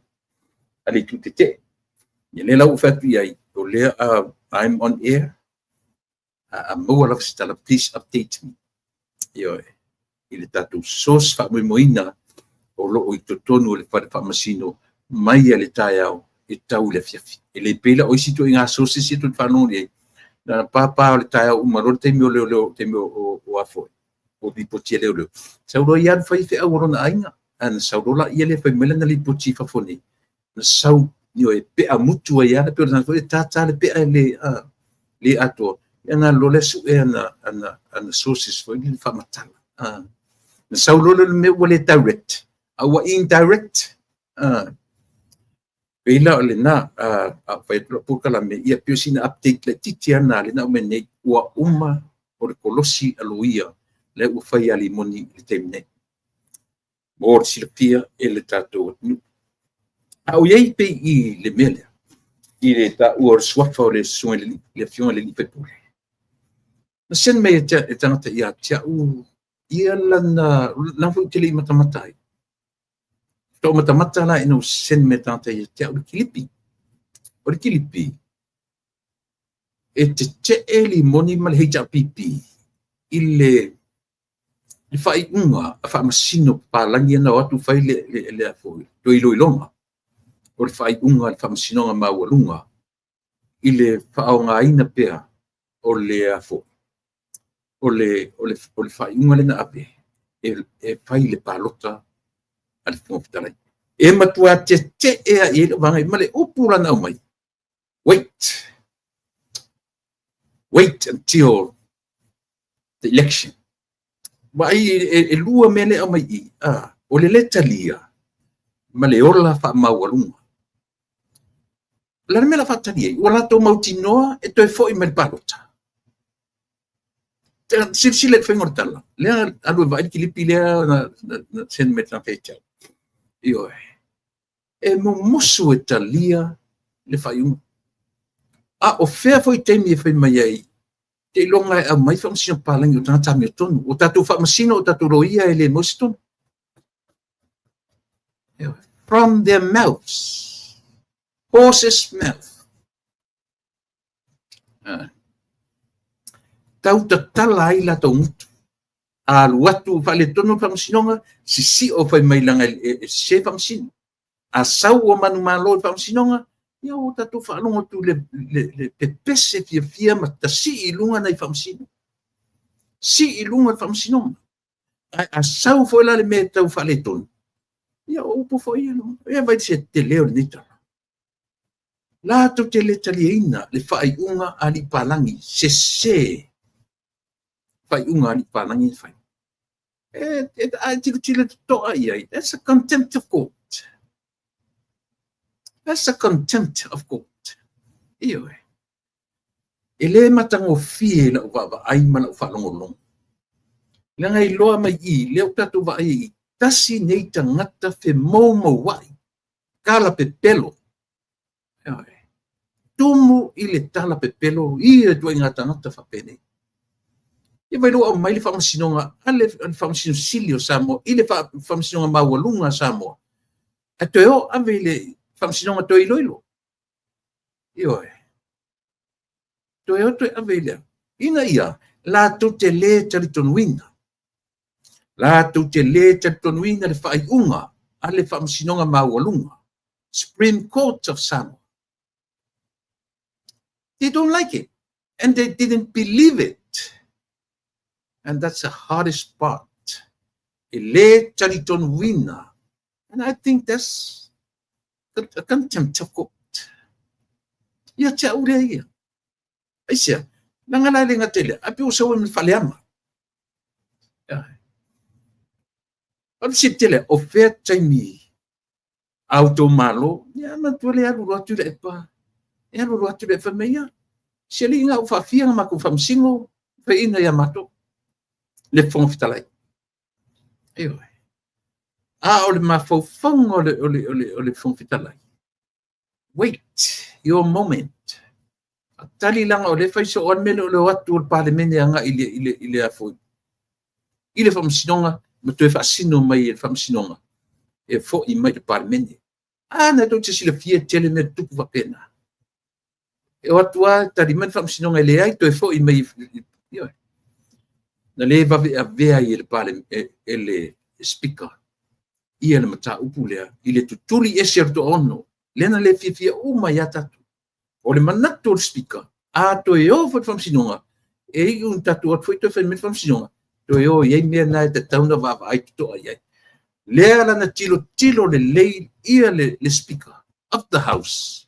Speaker 1: a le itu tetee. Ia lea la ua fai atu i ai, o lea I'm on air, a maua lava se tala, please update me. Ioe, i le tatou source faamoemoeina o lo o i totonu o le fale faamasino mai a le taeao e tau i le afiafi. E le pei la o isi ituaiga sources ia tou te faalogo i ai, na papa o le taeao uma loa le taimi o leoleo, taimi o a foi, o lipoti a leoleo. Sau loa ia alu fai feau o lona aiga, ae na sau loa laia lea fai mai lana lipoti i fafo nei. Na sau, ioe, pea mutu ai lava, pei o le foi e tata le pea e le atoa. Ia na alu loa lea sue ana sources foi le faamatala. Na sau loa le mea ua le direct, a ua indirect. Pei la o lena, a fai atu lau polokalame, ia pei o sina update laitiiti lava lena lea na aumai nei, ua uma o le kolosi a loia lea ua fai ia Limoni i le taimi nei. Mo le silafia e le tatou atunuu. A o i ai pei i le mea lea, i le taua o le suafa o le susuga i le alii, le afioga i le alii faipule. Na send mai e tagata ia te au ia lana, lana foi ou te le i matamata ai. Faatoa matamata la ina ua send mai e tagata ia te au le kilipi. O le kilipi, e tetee Limoni ma le HRPP i le faaiuga a faamasino papalagi na o atu fai le foi toe iloiloga o le faaiuga a le faamasinoga maualuga i le faaaogaina pea o le foi o le faaiuga lea na ave e fai le palota a le Fofoga Fetalai. E matua tetee lava i ai le vaega ma le upu la na aumai, "Wait. Wait until the election." Vaai e lua mea lea aumai i, o le le talia ma le ola faamaualuga. O le a le mea la faatali ai? Ua latou mautinoa e toe foi mai le palota. Silasila i le faiga o le tala. Lea alu e vaai le kilipi lea na send mai tagata ia te au. Ioe. E mumusu e talia le faaiuga. A o fea foi taimi e fai mai ai, seiloga e aumai faamasino papalagi o tagata amiotonu. O tatou faamasino, o tatou loia e le maua se tonu. From their mouths. Horse's mouth. Tau tatala ai latou gutu. A alu atu faaletonu le faamasinoga, sisio fai mai leaga e sese faamasino. A sau ua manumalo i le faamasinoga, ia ua tatou faalogo atu i le pepese fiafia ma tasii i luga nai faamasino. Sii i luga le faamasinoga. Ae a sau foi la le mea e tau faaletonu, ia o upu foi ia, ia vaai se tele o lenei tala. Latou te le taliaina le faaiuga a alii palagi, sese faaiuga a alii palagi na fai. A e tilotilo totoa i ai, that's a contempt of court. That's a contempt of court. Ioe. E le matagofie i lau vaavaai ma lau faalogologo. Leaga e iloa mai i i, lea ua tatou vaai i i, tasi nei tagata femoumouai, tala pepelo. Ioe. Tumu i le tala pepelo ia ituaiga tagata faapenei. Ia vai loa aumai le faamasinoga a le Faamasino Sili o Samoa i le Faamasinoga Maualuga a Samoa, ae toe o ave i le Faamasinoga toe iloilo. Ioe. Toe o toe ave i le ina ia latou te le talitonuina. Latou te le talitonuina le faaiuga a le Faamasinoga Maualuga, Supreme Court of Samoa. They don't like it and they didn't believe it. And that's the hardest part. E le talitonuina. And I think that's a contempt of court. Ia te au lea ia. Aisea, leaga la e le gata i lea, ae pei ua sau ai ma le faaleaga. O le fesili tele, o fea taimi a outou malo? Ia manatua le alu alu atu le epa. E alu alu atu le epa mai ia. Si alii nga ua faafia nga matou faamasino faiina ia matou. Le Fofoga Fetalai. Ioe. A o le mafaufauga o le Fofoga Fetalai. Wait your moment. Tali leaga o lea e fai soo lava le mea lea o le o atu o le Palemene agai i le afoi i le faamasinoga ma toe faasino mai e le faamasinoga e foi mai i le Palemene. A na tou te silafia tele mea tutupu faapena. E o atu lava tali mai le faamasinoga e leai toe foi mai. Ioe. Na le vave avea ai e le Speaker ia le mataupu lea i le tutuli ese o le toaono lea na le fiafia uma ia tatou. O le manatu o le Speaker, a toe o foi le faamasinoga, e iu na tatou atu foi toe fai mai le faamasinoga, toe o i ai mea na e tatau na vaavaai totoa i ai. Lea la na tilotilo lelei ia le Speaker of the House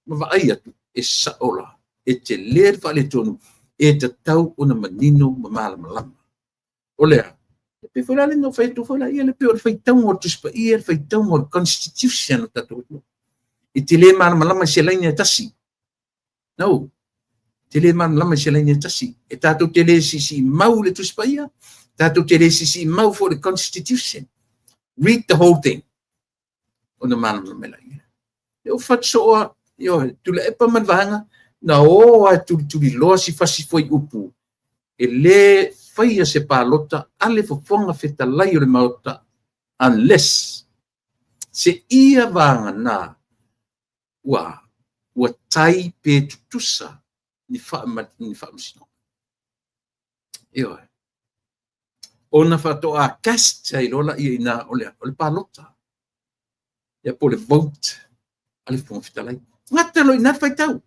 Speaker 1: ma vaai atu e sao la, e tele le faaletonu e tatau ona manino ma malamalama. O lea, e pei foi la le na fai atu foi la ia le pei o le faitauga o le Tusi Paia, le faitauga o le Constitution o tatou atunuu. E te le malamalama i se laina e tasi. No. Te le malamalama i se laina e tasi. E tatou te le siisii mau le Tusi Paia, tatou te le siisii mau foi le Constitution. Read the whole thing. Ona malamalama mai laia. E o fatu ioe, Tuilaepa ma le vaega, na o a tulituliloa si fasi foi upu, e le faia se palota a le Fofoga Fetalai o le Maota unless se ia vagana ua tai pe tutusa ni faamasinoga. Ioe. Ona faatoa cast ai loa laia ina o le palota. Ia po o le vote a le Fofoga Fetalai. Gata loa i ina le faitau.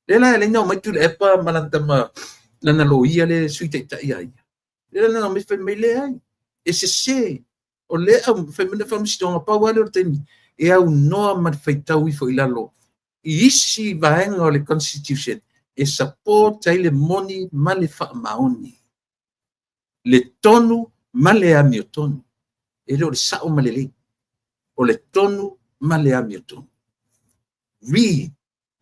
Speaker 1: Lea la e ala ai ona omai Tuilaepa ma lana tama lana loia le Sui Taitai ia ia. Lea la na omai fai mai leai. E sese. O lea au fai mai le faamasinoga pau lava lea o le taimi e aunoa ma le faitau ifo i lalo i isi vaega o le Constitution e support ai le moni ma le faamaoni. Le tonu ma le amiotonu. E le o le sao ma le lelei. O le tonu ma le amiotonu. Read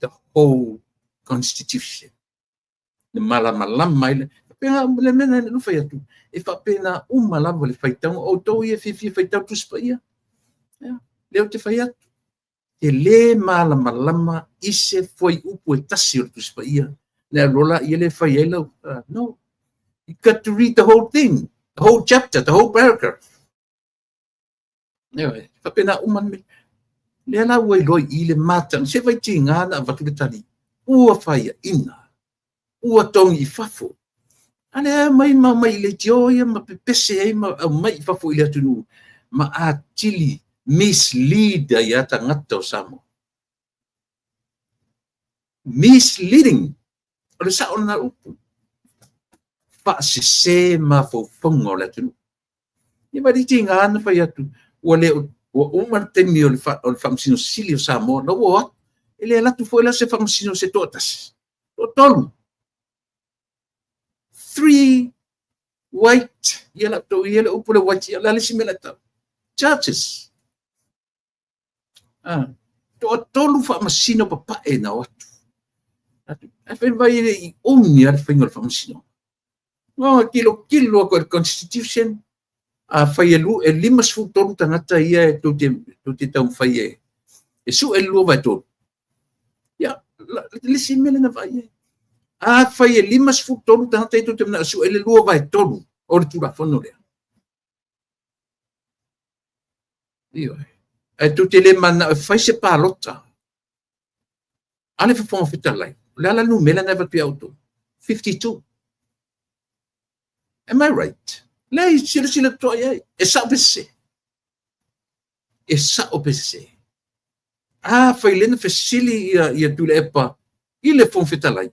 Speaker 1: the whole Constitution. Le malamalama ai le faapena le mea na fai atu. E faapena uma lava le faitauga. O outou ia fiafia faitau Tusi Paia. Ia, lea ou te fai atu. E le malamalama i se fuaiupu e tasi o le Tusi Paia. Le alu la ia le fai ai lau. No. You got to read the whole thing. The whole chapter, the whole paragraph. Ioe, faapena uma le mea. Lea la ua iloa i i le mataga, se vaitiga na avatu le tali, ua faiaina, ua togi i fafo. A lea aumai ma aumai i leitio ia ma pepese ai ma aumai i fafo i le atunuu ma atili mislead ai a tagata o Samoa. Misleading, o le sao lena upu, faasese mafaufauga o le atunuu. Ia ma le tiga na fai atu, ua le ua uma le taimi o le Faamasino Sili o Samoa, na ua o atu, e le alu atu foi la se Faamasino se toatasi, toatolu. Three white, ia la outou ia le upu le white, ia le a le isi mea la tau? Judges. Ah, toatolu faamasino papae na o atu. Ae fai mai e le i umi lava le faiga o le faamasinoga. No, tilotilo atu i le Constitution, a fai e 53 tagata ia e tou te taumafai e sue le 2/3. Ia, le isi mea lea na vaai ai. A fai e 53 tagata ia tou te manao e sue le 2/3 o le Tulafono lea. Ioe. Ae tou te le mananao e fai se palota a le Fofoga Fetalai. O le a la le numera na e avatu ia outou? 52. Am I right? Leai, silasila totoa i ai. E sao pe sese? E sao pe sese? A fai lea na fesili ia Tuilaepa i le Fofoga Fetalai,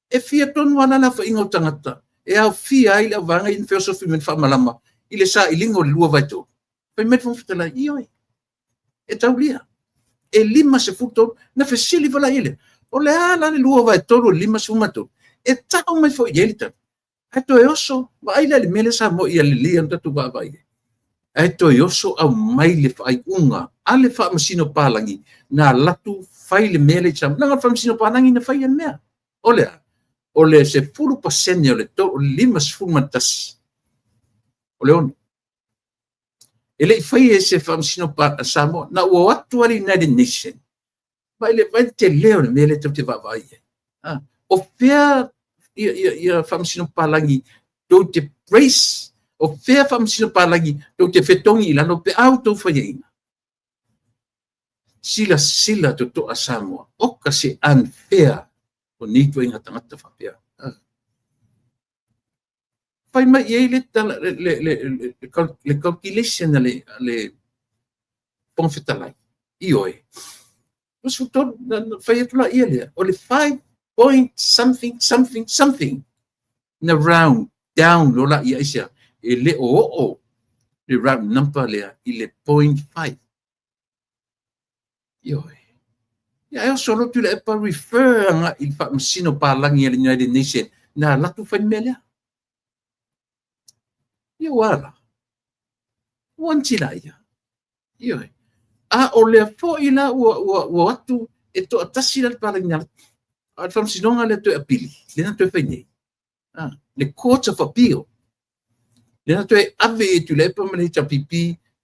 Speaker 1: e fia tonu lava la le aofaiga o tagata e aofia ai le auvaega ia na feosofi mai le faamalama i le sailiga o le 2/3. Fai mai le Fofoga Fetalai, ioe, e taulia. E 53, na fesili foi la i lea, o le a la le 2/3 o le 53? E tau mai foi i ai le tali. Ae toe oso, vaai la i le mea lea Samoa ia lelei ona tatou vaavaai ai. Ae toe oso aumai le faaiuga a le Faamasino Palagi na alu atu fai le mea lea i Samoa. Leaga o le Faamasino Palagi na faia le mea. O le a? O le 10% o le 51 o le 6. E le i faia e se Faamasino Samoa. Na ua o atu lava le United Nation. Vaai le tele o le mea lea tatou te vaavaai ai. O fea ia Faamasino Palagi tou te praise, o fea Faamasino Palagi tou te fetogi i lalo pe a outou faiaina? Silasila totoa Samoa, oka se unfair o nei ituaiga tagata faapea. Fai mai i ai le tala, le calculation a le Fofoga Fetalai. Ioe. 23, fai atu la ia lea, o le 5 point something something something na round down loa la ia aisea, e le o oo le round number lea i le 0.5. Ioe. Ia e oso lotu le epa refer anga i le Faamasino Palagi a le United Nation na alu atu fai le mea lea. Ia ua ala. Ua ntila ia. Ioe. A o lea foi la ua atu e toatasi la le palagi na a le faamasinoga lea toe apili, lea na toe fai nei. Ah, le Court of Appeal. Lea na toe ave i Tuilaepa ma le HRPP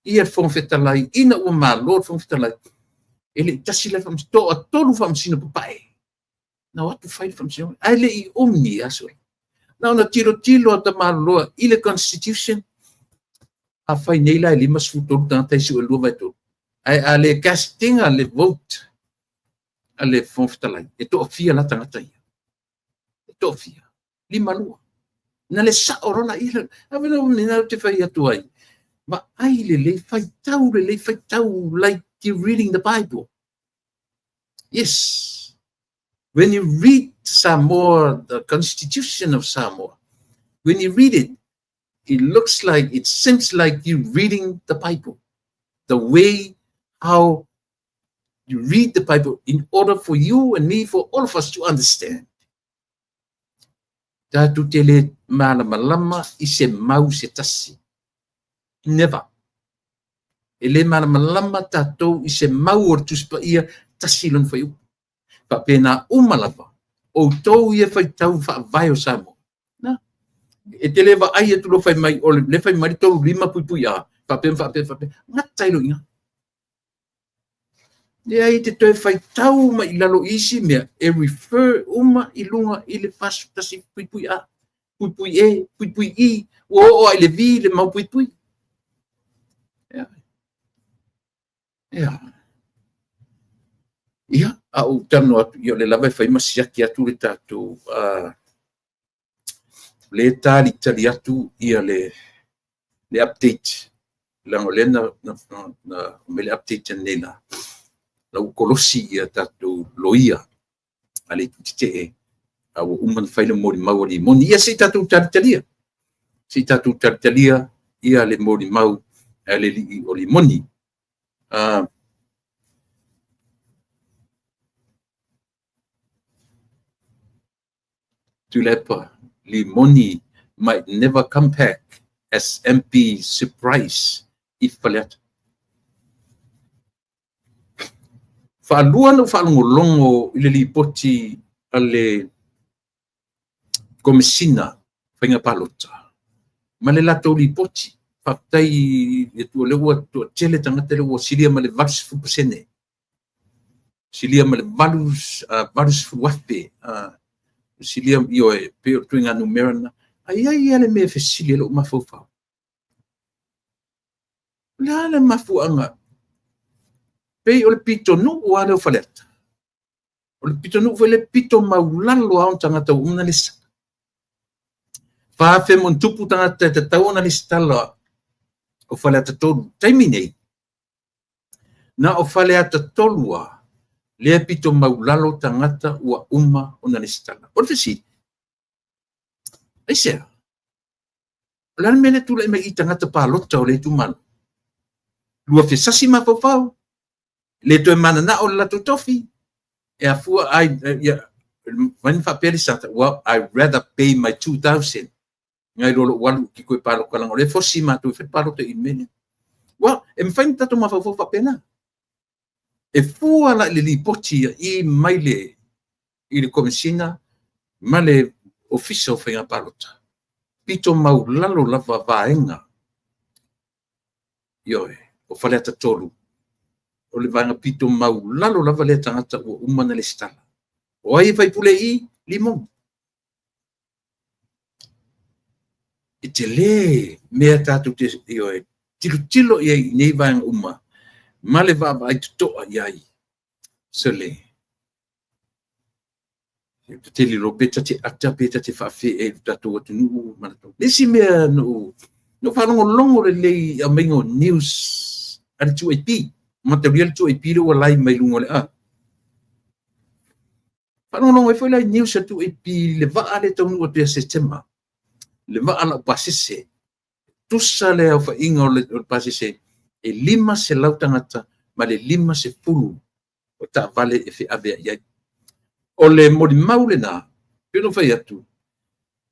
Speaker 1: ia le Fofoga Fetalai ina ua malo le Fofoga Fetalai. E le i tasi la faamasino, toatolu faamasino papae. Na o atu fai le faamasinoga. Ae le i umi aso. Na ona tilotilo a tamaloa i le Constitution, a fai nei la e 53 tagata i sue 2/3. Ae a le castinga le vote a le Fofoga Fetalai, e toafia la tagata ia? E toafia. 52. Na le sao loa la ia. A vena o te fai atu ai. Vaai lelei, faitau lelei, faitau like you reading the Bible. Yes. When you read Samoa, the Constitution of Samoa, when you read it, it looks like, it seems like you're reading the Bible. The way how you read the Bible in order for you and me, for all of us to understand. Tatou te le malamalama i se mau se tasi. Never. E le malamalama tatou i se mau o le Tusi Paia tasi lona fuaiupu. Faapena uma lava, outou ia faitau faavae o Samoa. Na. E te le vaai atu loa fai mai, o le fai mai le 35 puipui A, faapea faapea faapea. Gata i lo ina. Leai, te toe faitau mai i lalo i isi mea, e refer uma i luga i le 41 puipui A, puipui E, puipui I, ua oo ai le V le mau puipui. Ia. Ia. Ia, a ou talanoa atu, ia o lea lava e fai ma siaki atu le tatou, lea e talitali atu ia le update, leaga o lea na aumai le update ananei la, la ua kolosi ia tatou loia a le Itu Tetee, a ua uma ona fai le molimau a Limoni. Ia se i tatou talitalia, se i tatou talitalia ia le molimau a le alii o Limoni. Tuilaepa, Limoni might never come back as MP surprise if Faleata. Faalua ona ou faalogologo i le lipoti a le Komesina Faiga Palota ma le latou lipoti. Faafetai i le Atua o lea ua toatele tagata lea ua silia ma le 80%. Silia ma le 80,000. Silia, ioe, pei o le ituaiga numera lena. Ae i ai lava le mea e fesili ai lou mafaufau. O le a le mafuaaga? Pei o le pitonuu lava lea o Faleata, o le pitonuu foi lea e pito maulalo lava ona tagata ua uma ona resitala. 4,000+ tagata e tatau ona resitala o Faleata 3. Taimi nei, na o Faleata 3 lava lea e pito maulalo tagata ua uma ona resitala. O le fesili, aisea? O le a le mea lea tulai mai i tagata palota o le itumalo? Lua fesasi mafaufau, le toe mananao i le latou tofi, e afua ai, ia, mai na faapea le sata, well, I rather pay my 2,000 nai lo lou alu ki koe palota leaga o lea e fosi matou e fai palota i le mea lea. Well, e mafai ona tatou mafaufau faapena. E fua la i le lipoti i mai le i le Komesina ma le Ofisa o Faiga Palota, pito maulalo lava vaega, ioe, o Faleata 3, o le vaega pito maulalo lava lea tagata ua uma ona resitala. O ai e faipule i? Limoni. E tele mea tatou te, ioe, tilotilo i ai i nei vaega uma ma le vaavaai totoa i ai. Sole, ta te lilo pe ta te ata pe ta te faafeai i le tatou atunuu. Le isi mea na ou faalogologo lelei i aumaiga o news a le 2AP. Mataulia le 2AP lea ua live mai luga o le a. Faalogologo ai foi la i news a le 2AP i le vaa lea e taunuu atu ia Setema. Le vaa laupasese. Tusa le aofaiga o le pasese e 500 tagata ma le 50 o taavale e feaveai ai. O le molimau lena, pei ona fai atu,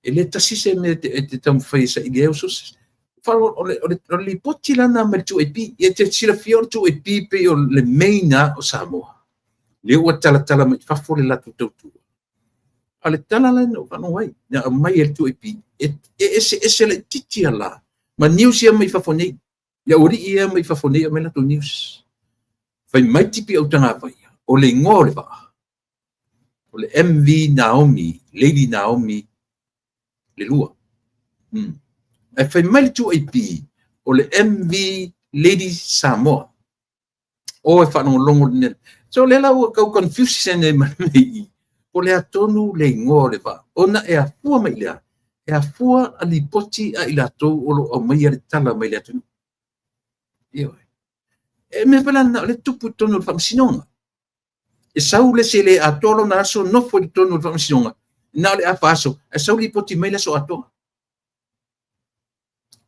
Speaker 1: e le tasi se mea e te taumafai e saili ai au sources. O le lipoti la lena mai le 2AP. Ia te silafia o le 2AP pei o le main o Samoa. Lea ua talatala mai fafo le latou tautua. A o le tala la na ou faalogo ai, na aumai e le 2AP, e eseese laitiiti la ma news ia mai fafo nei. Ia aualii ia mai fafo nei aumai latou news. Fai mai tipi au tagavai, o le igoa o le vaa, o le MV Naomi, Lady Naomi le lua. Ae fai mai le 2AP, o le MV Lady Samoa. O e faalogologo le mea. So lea la ua tau confuse nei ma le mea i. Po o le a tonu le igoa o le vaa. Ona e afua mai i le a? E afua a lipoti a i latou o lo o aumaia le tala mai le atunuu. Ioe. E mea foi la lena o le tupu i totonu o le faamasinoga. E sau le isi e le atoa lona aso nofo i totonu o le faamasinoga, na o le afa aso, ae sau lipoti mai le aso atoa.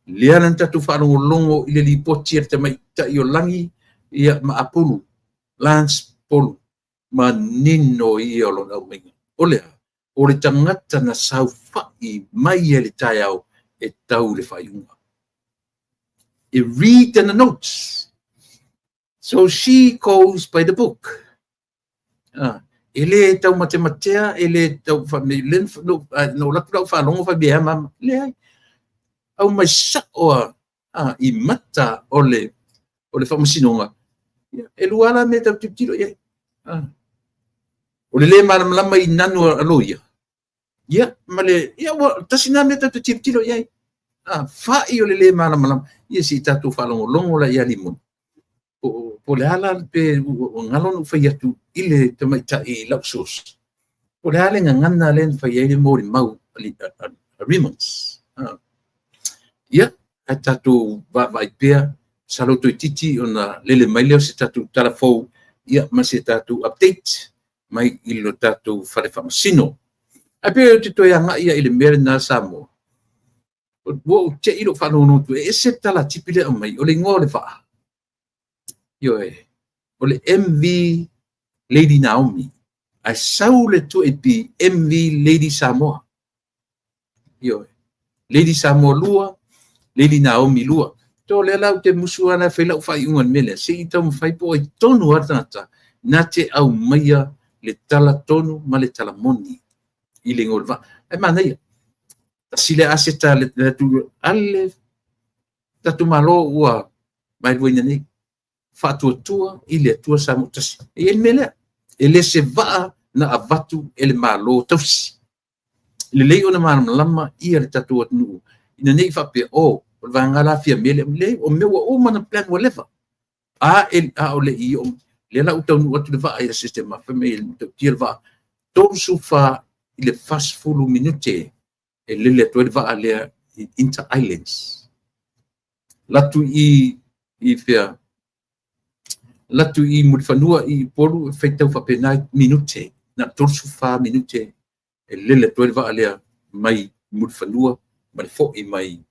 Speaker 1: Lea la na tatou faalogologo i le lipoti a le tamaitai o Lagi ia, ma Apulu, Lance Polu, manino ia o lona aumaiga. O le a? O le tagata na saofai mai ai le taeao e tau i le faaiuga. E read the notes. So she goes by the book. E le taumatematea, e le tau no latu lau faalogo fai mea mama. Leai. Au mai sao a i mata o le faamasinoga. E lua la mea tau tilotilo i ai. O le le malamalama i nanu a loia. Ia, ma le, ia, ua tasi nā mea tau te tilotilo i ai. Fai o le le malamalama. Ia si tatou faalogologo la ia Limoni. Po o le a la pe ua galo ona ou fai atu i le tamaitai i lau source, po o le a le gagana lea na fai ai le molimau a Reynolds. Ia, ae tatou vaavaai pea, masalo toeitiiti ona lele mai lea o se tatou tala fou, ia, ma se tatou update mai i lo tatou fale faamasino. Ae pei ou te toe agai lava i le mea lena Samoa, ua ou te i lou faalogologo atu, e ese le tala a Tipi lea e aumai, o le igoa o le vaa. Ioe, o le MV Lady Naomi, ae sau le 2AP MV Lady Samoa. Ioe, Lady Samoa 2, Lady Naomi 2. To lea la ou te musu lava e fai lau faaiuga i le mea lea, se i taumafai po o ai tonu lava le tagata na te aumaia le tala tonu ma le tala moni i le igoa o le vaa. Ae manaia, tasi lea aseta a le tatou Malo ua vaeluaina nei, Faatuatua i le Atua Samoa Tasi. E i ai le mea lea, e le se vaa na avatu e le Malo tausi. Lelei ona malamalama ia le tatou atunuu, ina ne i faapea, o, o le vaega la Fiame lea, leai, o mea ua uma ona plan ua leva. A, a o le i oo, lea la ua taunuu atu le vaa ia Setema, fai mai e matautia le vaa, 34 i le 40 minute e lele atu ai le vaa lea i Inter Islands. Latu i fea, latu i Mulifanua i Upolu, e faitau faapena minute, na 34 minute e lele atu ai le vaa lea mai Mulifanua ma le foi mai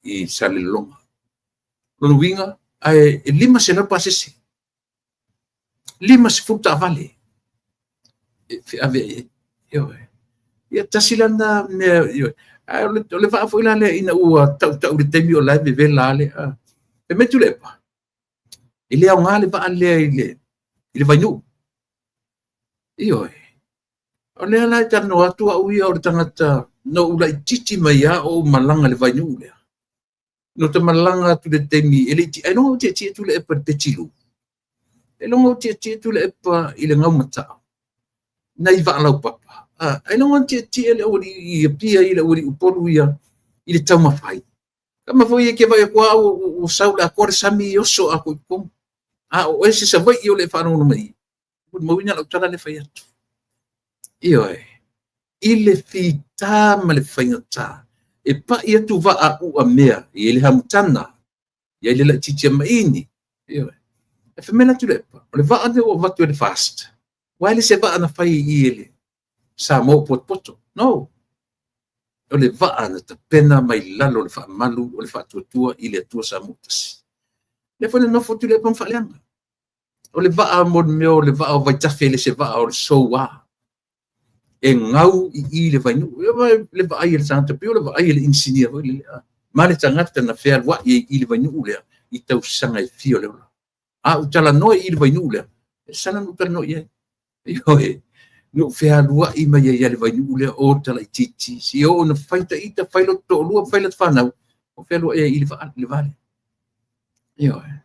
Speaker 1: i Salelologa. Lona uiga, ae e 500 pasese, 50 taavale e feaveai ai. Ioe. Ia tasi la lena mea, ioe. Ae o le vaa foi la lea ina ua tautau i le taimi o la e vevela le, fai mai Tuilaepa, e le aoga le vaa lea i le Vainuu. Ioe. O lea la e talanoa atu au ia o le tagata na ou laitiiti mai lava o ou malaga i le Vainuu lea. Na ou malaga atu i le taimi e le i, ailoga ou tietie Tuilaepa i le Petilu. Ailoga ou tietie Tuilaepa i le Gaumatao, nai vaa laupapa. Ailoga na tietie le aualii i Apia i le aualii Upolu ia i le taumafai. Kama foi e ke vai atu au ua sau le atoa le sami oso atoa i totonu. A o oe se Savaii o le faalogologo mai, molimauina lau tala lea fai atu. Ioe, i le fita ma le faigata, e pai atu vaa uamea, e i ai le Hamutana, e i ai le laitiiti a Maini. Ioe. E fai mai la Tuilaepa, o le vaa lea ua avatu e le FAST, ua e le se vaa na fai i i le Samoa o potopoto. No. O le vaa na tapena mai lalo o le faamalu o le faatuatua i le Atua Samoa Tasi. Lea foi na nofo Tuilaepa ma faaleaga. O le vaa mo le mea o le vaa o Vaitafe, le se vaa o le Soua. E gau i i le Vainuu. Le vaai a le tagata, pei o le vaai a le inisinia foi lele, ma le tagata na fealuai ai i le Vainuu lea i tausaga e fia o le ola. A ou talanoa i le Vainuu lea, e sala na ou talanoa i ai. Ioe, na ou fealuai mai ai i le Vainuu lea o talaitiiti. Si o na fai taita, fai loto toalua, fai loto fanau, o fealuai ai i le vaa, le vale. Ioe.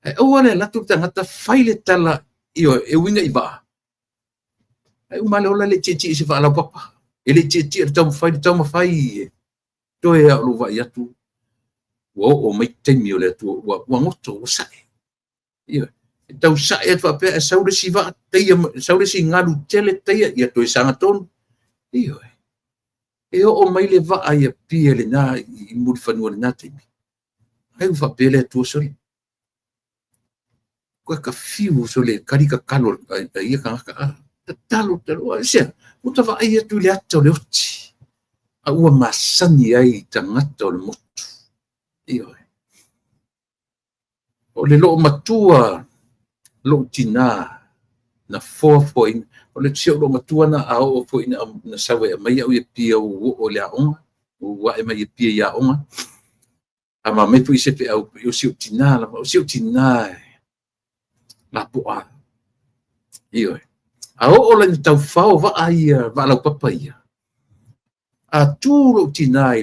Speaker 1: Ae aua le alu atu le tagata fai le tala, ioe, e uiga i vaa. Ae uma le ola le tietie i se vaa laupapa. E le tietie le taumafai, le taumafai toe a o lou vaai atu, ua oo mai taimi o le Atua, ua goto, ua sae. Ioe. E tau sae atu faapea, e sau le isi vaa, teia, sau le isi galu tele, teia, ia toe saga tonu. Ioe. E oo mai le vaa i Apia lena, i Mulifanua lena taimi. Ai ua faapea le Atua, sole. Koe ka fiu sole, kali tatalo a ia tagata a. Tatalo, tatalo, aisea, ua ta vaai atu i le ata o le oti, a ua masani ai i tagata o le motu. Ioe. O le loo matua lou tinā na foafoaina. O le si ou loo matua na a oo foi na sau e aumai au i Apia ua oo i le aoga, ua ae mai Apia i aoga. A mamai foi se feau, o si ou tinā lava, o si ou tinā lapoa. Ioe. A oo la ina taufao vaa ia, vaa laupapa ia, a tu lou tinā i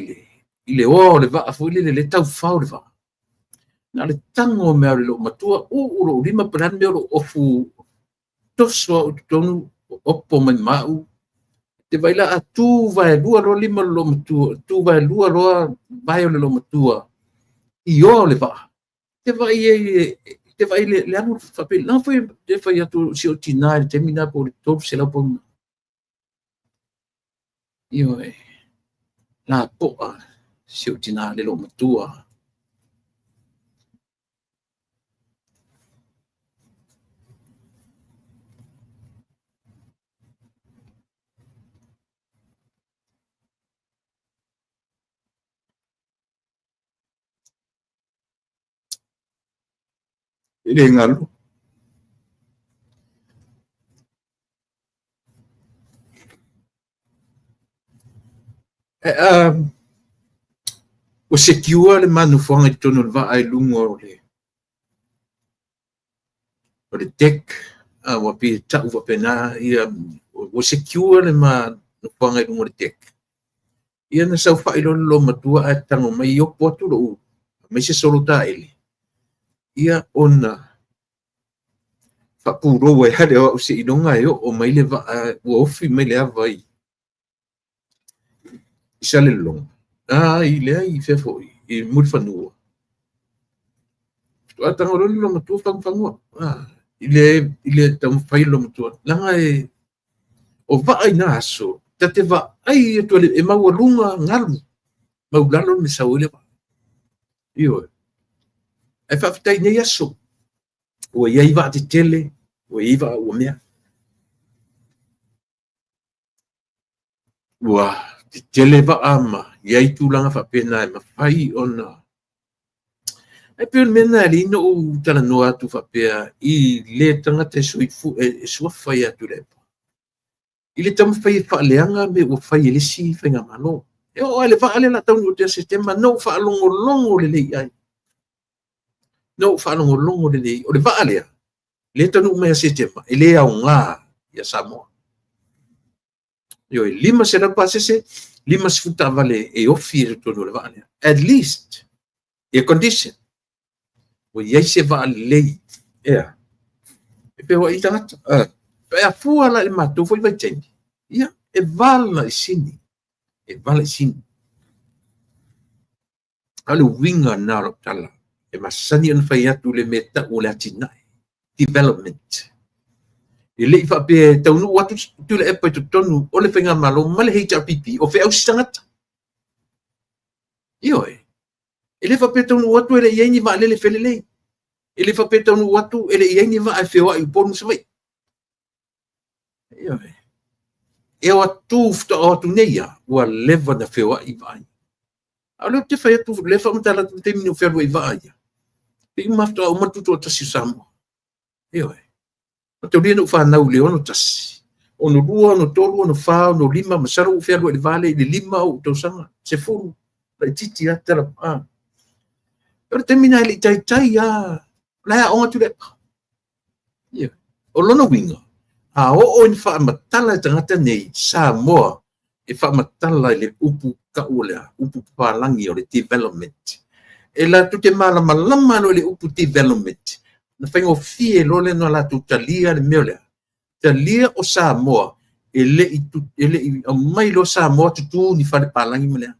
Speaker 1: le oa o le vaa foi lele, le taufao le vaa. Na le tango mea o le loo matua, uu lou lima pe le a le mea o lou ofu, toso au i totonu, opo mai ma au. Te vai la a tu vaelua loa lima o le loo matua, tu vaelua loa vae o le loo matua, i oa o le vaa. Te vai ai Te vaai le alu faapea, leaga foi te fai atu si ou tina i le taimi lena po o le 300 pauna. Ioe, lapoa si ou tina le loomatua. E le galo. Ua secure le ma nofoaga i totonu o le vaa i luga o le deck, ua pei e tau faapena, ia, ua secure le ma nofoaga i luga o le deck. Ia na saofai loa le loomatua ae tago mai opo atu lou aumai se solo taele, ia ona faapulou ai lava lea o au seiloga e oo mai le vaa ua ofi mai le ava i Salelologa, i leai, i fea foi, i Mulifanua. Faatoa tago loa le loomatua fagufagu i le taumafai o le loomatua. Leaga e o vaa i na aso, ta te vaai atu e maualuga galu, maulalo le mea e sau ai le vaa. Ioe. Ae faafetai i nei aso, ua i ai vaa tetele, ua i ai vaa ua mea. Ua tetele vaa ma i ai tulaga faapena e mafai ona. Ae pei o le mea lena e alai ona ou talanoa atu faapea i le tagata e soifu e suafa ia Tuilaepa. I le taumafai e faaleaga mea ua fai e le isi faigamalo. E oo lava i le vaa lea o le a taunuu atu ia Setema, na ou faalogologo lelei i ai. Na ou faalogologo lelei, o le vaa lea, lea e taunuu mai ia Setema, e le aoga ia Samoa. Ioe, 500 pasese, 50 taavale e ofi i totonu o le vaa lea. At least, air condition. Ua i ai se vaa lelei, ea, e feoai ai tagata. E afua la i le matou foi vaitaimi, ia, e vala i sini, e vala i sini. A o le uiga lena o lau tala, e masani ona fai atu le mea e tau o le atinae, development. E le i faapea e taunuu atu Tuilaepa i totonu o le faigamalo ma le HRPP o feausi tagata. Ioe, e le faapea e taunuu atu e le i ai ni vaalele felelei. E le faapea e taunuu atu e le i ai ni vaa e feoai i Upolu ma Savaii. Ioe. E o atu, faatoa o atu nei lava, ua leva ona feoai vaa ia. A o lea ou te fai atu, o lea e faamatala atu le taimi na ou fealuai i vaa ia, pei uma faatoa uma le tutoatasi o Samoa. Ioe. Mataulia na ou fanau i le 61, 62, 63, 64, 65, masalo ua ou fealuai i le va lea i le 5 o ou tausaga, 10, laitiiti lava tala. O le taimi lena e le i taitai lava, o la e aoga Tuilaepa. Ioe. O lona uiga, a oo ina faamatala e tagata nei Samoa e faamatala i le upu tau o le a, upu papalagi o le development. E latou te malamalama loa i le upu development, ona faigofie loa lea ona latou talia le mea lea. Talia o Samoa e le i aumai loa Samoa tutu ni fale palagi ma le a.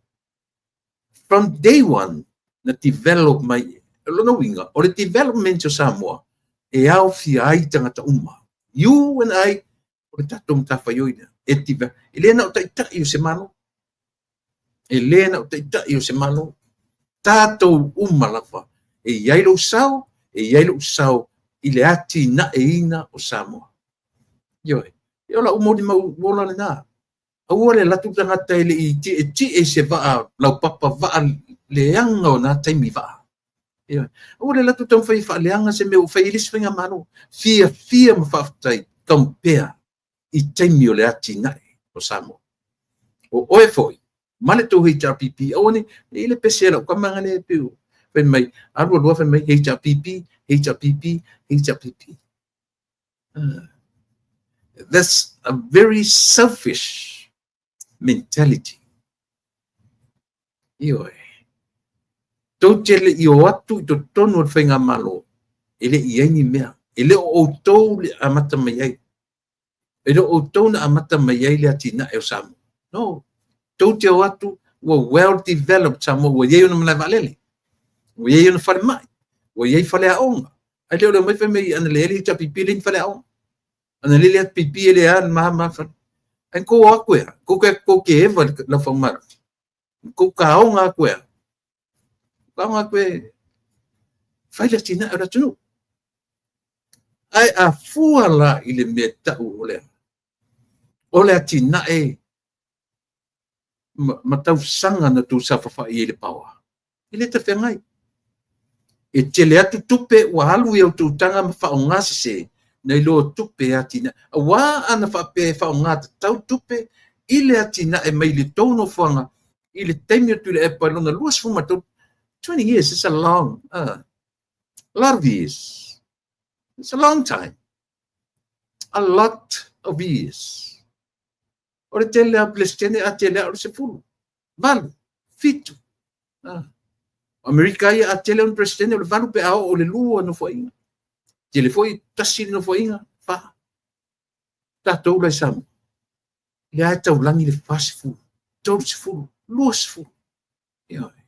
Speaker 1: From day one, na develop mai. O lona uiga, o le development o Samoa, e aofia ai tagata uma. You and I, o le tatou matafaioi lea. E develop. E le na o taitai o se Malo. E le na o taitai o se Malo. Tatou uma lava. E i ai lou sao, e i ai lou sao i le atinaeina o Samoa. Ioe. E o lau molimau ola lena. Aua le alu atu le tagata e le i tietie i se vaa laupapa vaa leaga o na taimi vaa. Ioe. Aua le alu atu taumafai e faaleaga se mea ua fai e le isi faigamalo. Fiafia ma faafetai compare i taimi o le atinae o Samoa. O oe foi, ma le tou HRPP, aua ne i le pese a lau tama lea e pei fai mai, alu alu fai mai HRPP, HRPP, HRPP. That's a very selfish mentality. Ioe. Tou te le i o atu i totonu o le faigamalo, e le i ai ni mea. E le o outou le amata mai ai. E le o outou na amata mai ai le atinae o Samoa. No. Tou te o atu, ua well developed Samoa, ua i ai ona malae vaalele, ua i ai ona falemai, ua i ai faleaoga. Ae le o le omai fai mai ana le le HRPP le ni faleaoga. Ana le le HRPP e le a ma ma fale. Ae kou o atu ea, kou ke kou ke eva lau whaumalo. Kou kaonga atu ea. Kaonga atu e fai le atinae o le atunuu. Ae a fua la i le mea tau o le o le atinae ma tausaga na tou saofafai ai i le power, e le talafeagai. E tele atu tupe ua alu i a outou taga ma faaaoga sese nai lo tupe e atinae. Aua ana faapea e faaaoga tatau tupe i le atinae mai le tou nofoaga i le taimi o Tuilaepa i lona 23, 20 years is a long, lot of years. It's a long time. A lot of years. O le tele a Peresetene a tele a o le 10, 8, 7. O Amerika ia a tele o le Peresetene o le 8 pe a oo o le 2 nofoaiga. Tele foi 1 le nofoaiga, 4. Tatou la i Samoa. Lea e taulagi le 40, 30, 20. Ioe.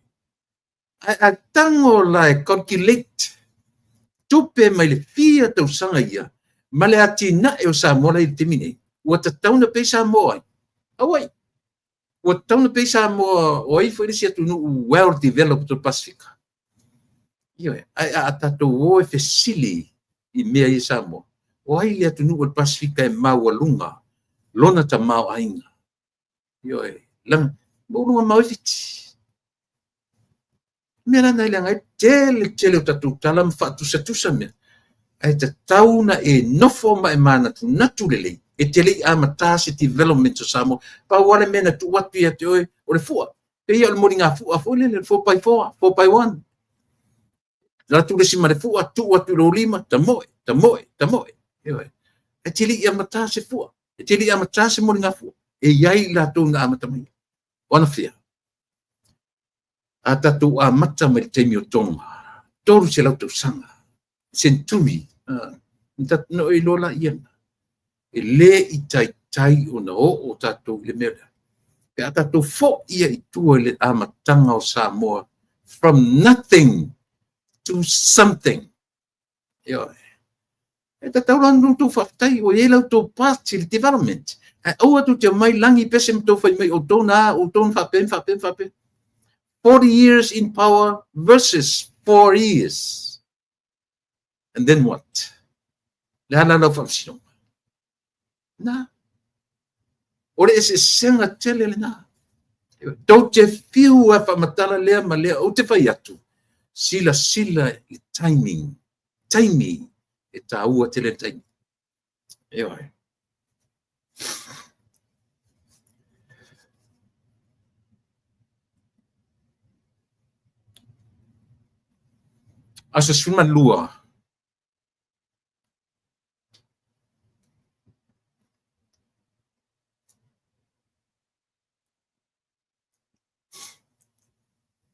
Speaker 1: Ae a tago la e calculate tupe mai le fia tausaga ia ma le atinae o Samoa la i le taimi nei, ua tatau ona pei Samoa ai. Auai, ua tatau ona pei Samoa o ai foi le isi atunuu well developed o le Pasefika. Ioe, ae a tatou o e fesili i mea ia Samoa, o ai le atunuu o le Pasefika e maualuga lona tamaoaiga? Ioe, laga, maualuga mau e Fiti. Mea la na leaga ai tele tele o tatou tala ma faatusatusa mea. Ae tatau na e nofo ma e manatunatu lelei e te le i amata se development o Samoa. Pau lava le mea na tuu atu ia te oe o le fua. Pei o le moliga fua foi lele, le 4x4, 4x1. Alu atu le isi ma le fua, tuu atu i lou lima, tamoe, tamoe, tamoe. Ioe. E te le i amata se fua, e te le i amata se moliga fua. E i ai i latou na amata mai. O anafea? A tatou amata mai le taimi o Tonga, 300 tausaga, century, na o iloa la ia, e le i taitai ona oo tatou i le mea lea. Pe a tatou foi ia i tua i le amataga o Samoa, from nothing to something. Ioe. E tatau la ona outou faafetai ua i ai la outou part i le development. Ae aua tou te omai lagi pese ma tou fai mai outou na, outou na faapea, faapea, faapea. 40 years in power versus 4 years. And then what? Le a la lau faamasinoga? Na. O le eseesega tele lena. Tou te fiu a faamatala lea ma lea, ou te fai atu, silasila i timing. Taimi e tāua tele le taimi. Ioe. Aso 12.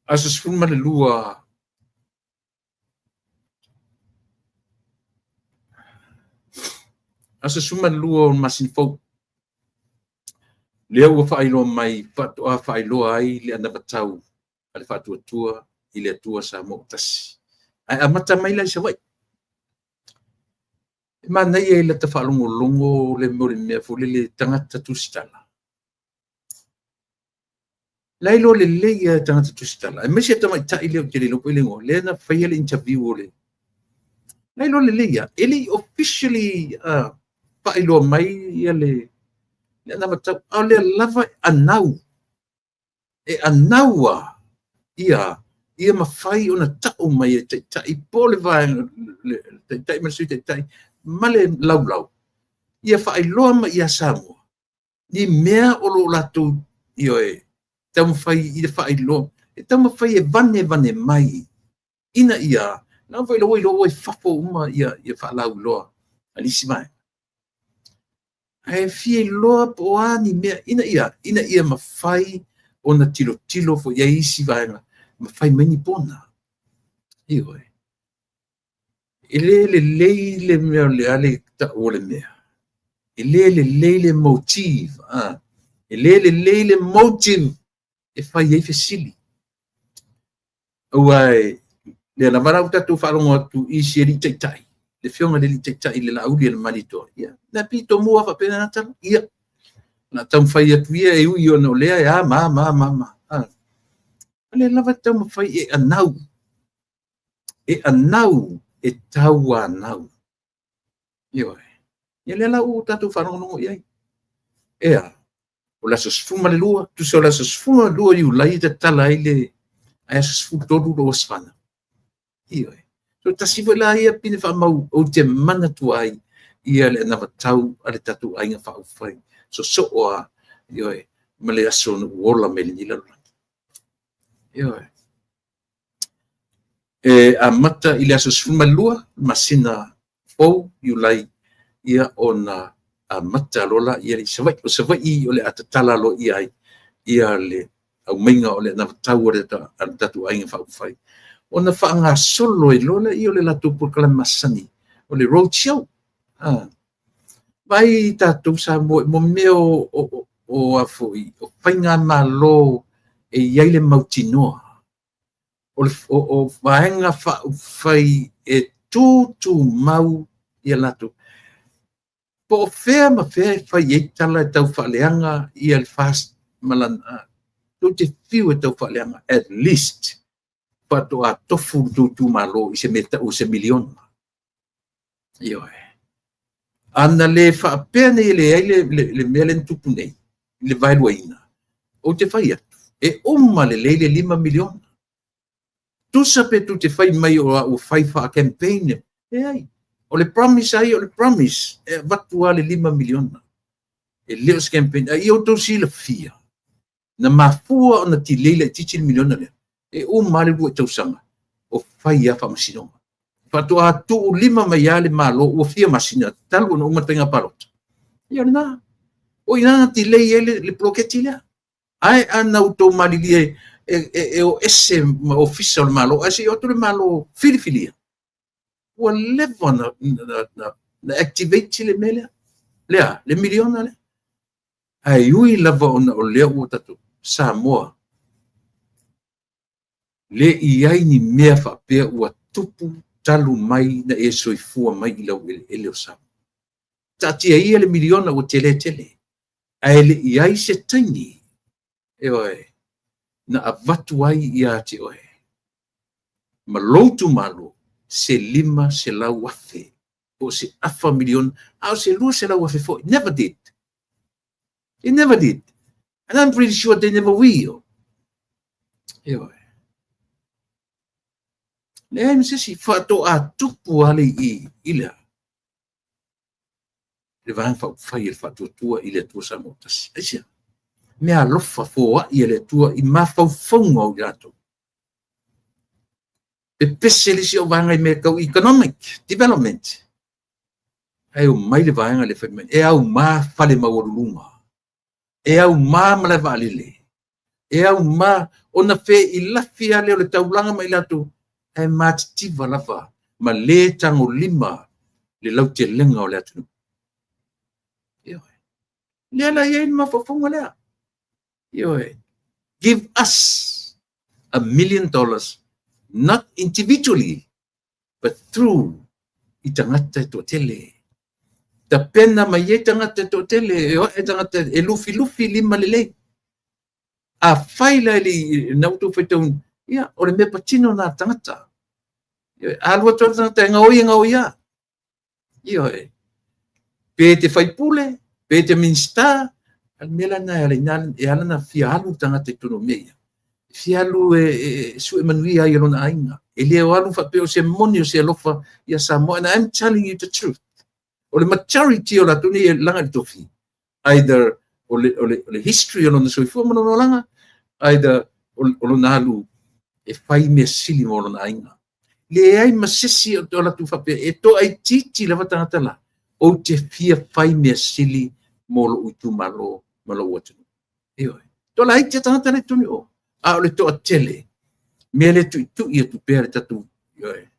Speaker 1: Aso 12. Aso 12 o le masina fou. Lea ua faailoa mai, faatoa faailoa ai le anavatau a le Faatuatua i le Atua Samoa ua Tasi. Ae amata mai la i Savaii. E manaia i lata faalogologo le mea o le mea foi lele tagata tusitala. La iloa lelei ia tagata tusitala. Aemaise le tamaitai lea ou te le iloa po o le igoa, lea na faia le interview o le... La iloa lelei ia, e le i officially faailoa mai ia le anavatau, a o lea lava e anau. E anau a ia, ia mafai ona tau mai e taitai po o le vaega, le taitai ma le sui taitai ma le laulau, ia faailoa mai ia Samoa ni mea o lo o latou, ioe, taumafai i le faailoa, e taumafai e vane vane mai ina ia, na foi iloa iloa ua i fafo uma ia, ia faalauiloa a le isi vaega. Ae fia iloa po o a ni mea ina ia, ina ia mafai ona tilotilo foi i ai isi vaega ma fai mai ni pona. Ioe. E le lelei le mea o le a le tau o le mea. E le lelei le motive. E le lelei le motive e fai ai fesili. Aua e, lea lava la ua tatou faalogo atu i isi alii taitai. le Afioga i le Alii Taitai i le Laauli a le Malietoa, ia, na pito mua faapena na tala. Ia, na taumafai atu ia e ui ona o lea e a ma ma ma ma. O lea lava e taumafai e anau, e anau, e tauanau. Ioe. Ia lea la ua tatou faalogologo i ai. Ea, o le aso 12, tusa o le aso 12 Iulai e tatala ai le ae aso 13 lou aso fanau. Ioe. So tasi foi la ia pine faamau ou te manatua ai ia le anavatau a le tatou Aiga Faaupufai sosoo a, ioe, ma le aso na ou ola mai i lenei lalolagi. Ioe. E amata i le aso 12 masina fou Iulai, ia ona amata loa laia i Savaii. O Savaii o le a tatala aloaia ai ia le aumaiga o le anavatau a le tatou Aiga Faaupufai, ona faagasolo ai loa lea o le latou polokalame masani o le road show. Vaai tatou Samoa mo mea o a foi o faigamalo e i ai le mautinoa o vaega faaupufai e tutumau ia latou. Po o fea ma fea e fai ai tala e tau faaleaga ia le FAST ma lana, tou te fiu e tau faaleaga, at least faatoa tofu le tou itumalo i se mea tau o se miliona. Ioe. Ana le faapea nei e leai le mea lea na tupu nei i le vaeluaina, ou te fai atu, e uma lelei le $5 miliona. Tusa pe tou te fai mai o ua fai faa-campaign, leai. O le promise a ia o le promise, e avatu lava le $5 miliona. E le o se campaign. A ia outou silafia, na mafua ona delay laitiiti le miliona lea, e uma lava le 2 tausaga o fai lava faamasinoga. Faatoa tuu lima mai lava le Malo ua fia masina talu ona uma le faiga palota. Ia o lena. O i ina na delay ai le poloketi lea. Ae a na outou malilie e o ese ma ofisa o le Malo, ae se i o atu le Malo filifilia, ua leva na activate le mea lea, lea, le miliona lea. Ae ui lava ona o lea ua tatou Samoa, le i ai ni mea faapea ua tupu talu mai na e soifua mai i laueleele o Samoa. Taatia ia le miliona ua tele tele, ae le i ai se taimi, ioe, na avatu ai ia te oe ma lou itumalo se 500,000 po o se afa miliona, a o se 200,000 foi. Never did. They never did. And I'm pretty sure they never will. Ioe. Leai ma se isi faatoa tupu lava le i le Vaega Faaupufai e le Faatuatua i le Atua Samoa Tasi. Aisea? Mea alofa foai e le Atua i mafaufauga o i latou. Pepese le isi o vaega i mea tau economic development. Ae omai le vaega le fai mai, e aumā fale maualuluga, e aumā malae vaalele, e aumā ona feilafi lava lea o le taulaga ma i latou, ae matitiva lava ma le tagolima le lautelega o le atunuu. Ioe. Lea la i ai le mafaufauga lea. Ioe. Give us $1 million, not individually, but through i tagata e toatele. Tapena mai ai tagata e toatele, e o ae tagata e lufilufi lima lelei. A fai la i na outou faitau, ia, o le mea patino na tagata. A alu atu le tagata e gaoi, e gaoi lava. Ioe. Pe te faipule, pe te minista, a le mea la na e ala na fia alu le tagata i totonu o mea ia. Fia alu e sue manuia ai e lona aiga. E le o alu faapea o se moni o se alofa ia Samoa. And I'm telling you the truth. O le majority o latou nei e laga i le tofi, either o le history o lona soifua ma lona olaga, either o lona alu e fai mea sili mo lona aiga. Leai ma se isi o latou faapea, e toaitiiti lava tagata la, ou te fia fai mea sili mo lou itumalo ma lou atunuu. Ioe. Toalaiti tagata le tonu o. A o le toatele, mea le tuitui atu pea le tatou, ioe.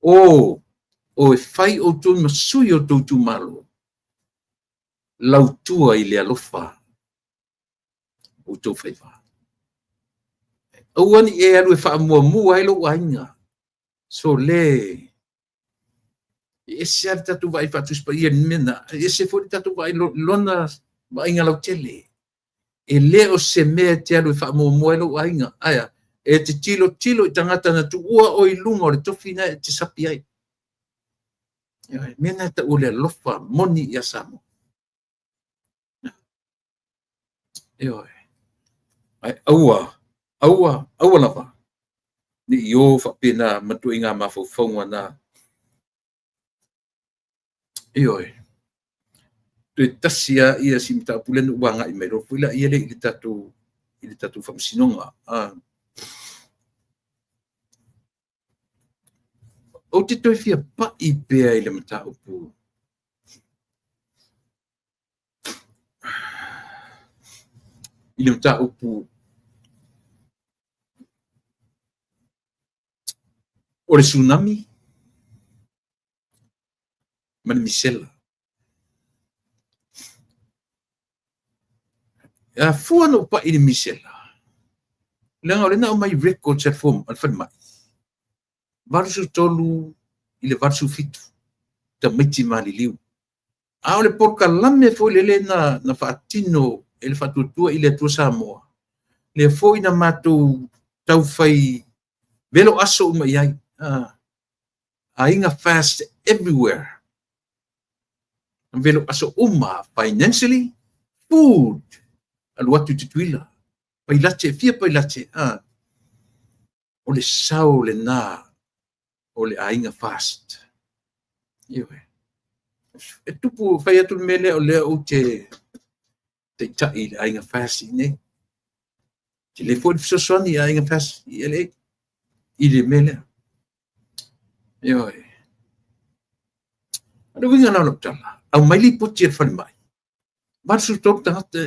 Speaker 1: O e fai outou ma sui o tou itumalo, lautua i le alofa outou faiva. Aua ni e alu e faamuamua ai lou aiga. So le. E ese lava le tatou vaai faatusi paia i le mea na, e ese foi le tatou vaai lona vaaiga lautele. E le o se mea e te alu e faamuamua ai lou aiga. Ae a? E te tilotilo i tagata na tuua oe i luga o le tofi na e te sapi ai. Ioe, mea na e tau o le alofa moni ia Samoa. Ioe. Ae aua, aua, aua lava ne i o faapena ma ituaiga mafaufauga na. Ioe. Toe tasi lava ia si mataupu lea na ou agai mai loa foi lea i le tatou faamasinoga. Ou te toe fia pai pea i le mataupu o le tsunami ma le misela. E afua ona ou pai i le misela, leaga o lea na aumai records a le falemai, 83 i le 87 tamaiti maliliu. A o le polokalame foi lele na faatino e le Faatuatua i le Atua Samoa, lea foi na matou taufai velo aso uma i ai. Aiga fast everywhere. Velo aso uma, financially, food, alu atu i Tutuila, pailate, fia pailate. O le sao lena o le aiga fast. Ioe. E tupu, fai atu le mea lea o lea ou te taitai i le aiga fast i nei. Te le foi le fesoasoani i aiga fast i LA i le mea lea. Ioe. O le uiga la o lau tala, aumai lipoti a le falemai. 83 tagata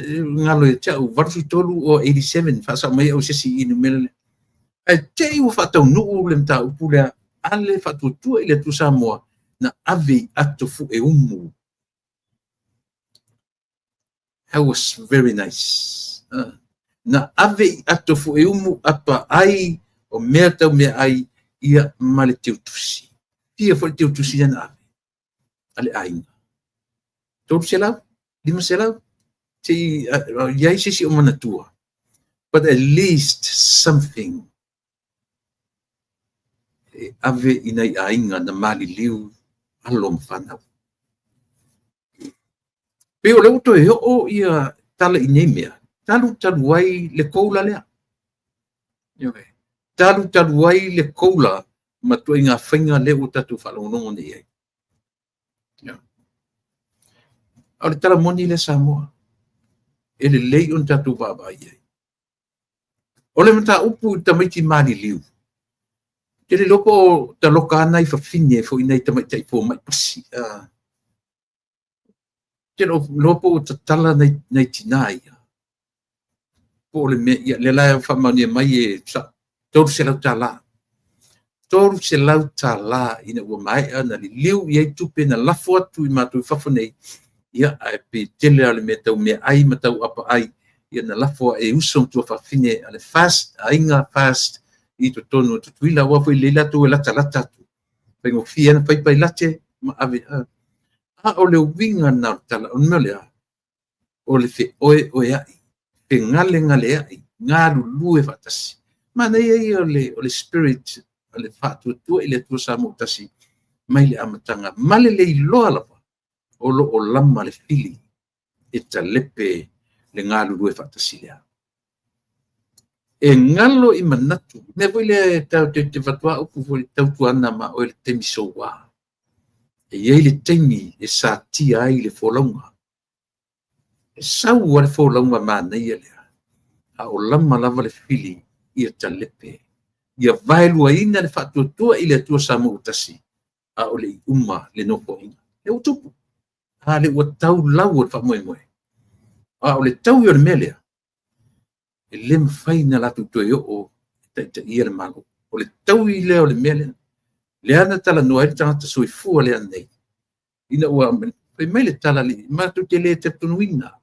Speaker 1: galo ia te au, 83 o 87, faasao mai au i se isi i numera lea. Ae te i ua faataunuu le mataupu lea a le Faatuatua i le Atua Samoa na ave i ato fue umu. That was very nice. Na ave i ato fue umu apa ai o mea tau mea ai ia ma le teutusi. Fia foi le teutusi lea na ave a le aiga. 300, 500, se i iai se isi o manatua. But at least something e ave i nai aiga na maliliu alo ma fanau. Pei o lea ua toe oo ia tala i nei mea, talu talu ai le koula lea. Ioe. Talu talu ai le koula ma ituaiga faiga lea ua tatou faalogologo nei ai. A o le tala moni lea Samoa, e lelei ona tatou vaavaai i ai. O le mataupu i tamaiti maliliu, te le iloa po o taloka lava nai fafine foi nai tamaitai fomai pasi. Te le iloa po o tatala nai tinā ia. Po o le mea, ia, lea la e faamaonia mai e $300. $300 ina ua maea na liliu i ai tupe na lafo atu i matou i fafo nei, ia, ae pe tele lava o le mea tau meaai ma tau apaai, ia na lafo e uso ma tuafafine a le fast, aiga fast i totonu o Tutuila, aua foi lelei latou e latalata atu. Faigofie na fai pailate ma ave. A o le uiga na o le tala, o le mea lea, o le feoeoeai, fegalegaleai, galulue faatasi. Manaia ia o le spirit o le Faatuatua i le Atua Samoa tasi mai le amataga, ma le leiloa lava o lo o lama le fili e talepe le galulue faatasi lea. E galo i manatu, mea foi lea e tau te vatua upu foi tautuana ma oe le taimi soua. E i ai le taimi e satia ai le folauga. E sau le folauga manaia lea, a o lama lava le fili ia talepe. Ia vaeluaina le Faatuatua i le Atua Samoa tasi, a o le i uma le nofoaiga. Le ua tupu, a le ua tau lau o le faamoemoe. A o le taui o le mea lea, e le mafai na latou toe oo e taitaia le Malo. O le taui lea o le mea lea. Lea na talanoa ai le tagata soifua lea nei. Ina ua fai mai le tala, matou te le talitonuina.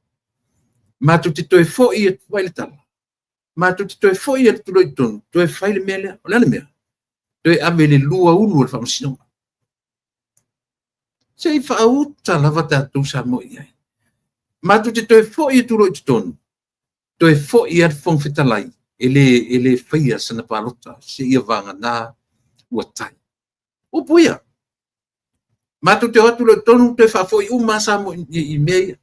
Speaker 1: Matou te toe foi atu ai le tala. Matou te toe foi atu loa i totonu, toe fai le mea lea. O le a le mea? Toe ave i le lua ulu o le faamasinoga. Se i faauta lava tatou Samoa i ai. Matou te toe foi atu loa i totonu, toe foi lava le Fofoga Fetalai e le faia sana palota seia vagana ua tali. Upu ia. Matou te o atu loa i totonu toe faafoi uma lava Samoa i mea ia.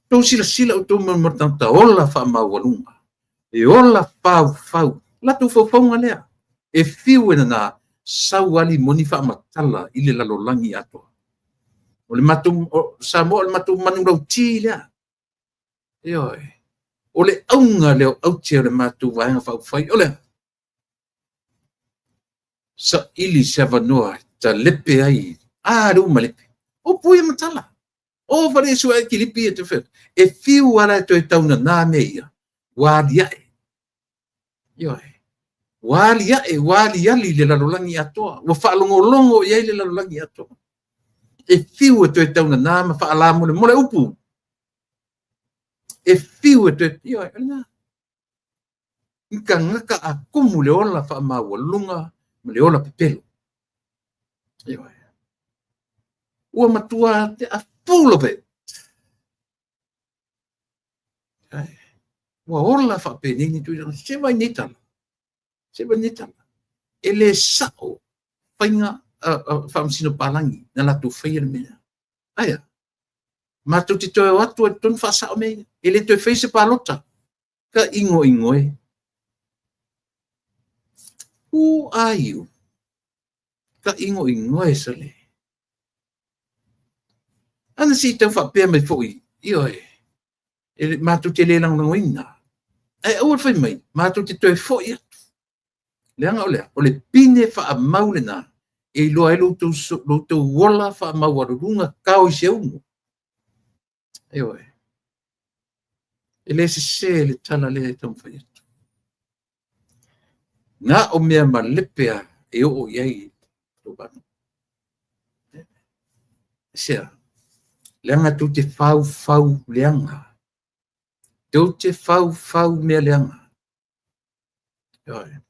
Speaker 1: Tou silasila outou ma tagata ola faamaualuga, e ola faufau, latou faufauga lea. E fiu e nana, sau lava limoni faamatala i le lalolagi atoa. O le matou, o Samoa o le matou manulauti lea. Ioe. O le auga lea o aute o le matou Vaega Faaupufai, o le a? Saili se avanoa e talepe ai, a lea ua malepe. Upu ia ma tala. O fale sue kilipi e te fai atu. E fiu lava la e toe taunana mea ia, ua aliae. Ioe. Ua aliae, ua aliali le lalolagi atoa. Ua faalogologo i ai le lalolagi atoa. E fiu e toe taunana ma faalamolemole upu. E fiu e toe, ioe, o lena. Ni tagata a tumu le ola faamaualuga ma le ola pepelo. Ioe. Ua matua te a full of it. Ua ola faapenei ni tulaga. Se vai nei tala. Se vai nei tala. E le sao faiga faamasino palagi na latou faia le mea. Aia, matou te toe o atu ai totonu faasao mea ia. E le toe faia se palota. Ka igoigoe. Who are you? Ka igoigoe sale. Ana se i tau faapea mai foi, ioe, e matou te le lagolagoina. Ae aua le fai mai, matou te toe foi atu. Leaga o le a? O le pine faamau lena e iloa ai lo outou ola faamaualuluga kao i seuga. Ioe. E le sese le tala lea e taumafai atu. Na o mea malepe a e oo i ai lou vaga. Sea, leaga tou te faufau leaga. Tou te faufau mea leaga. Ioe.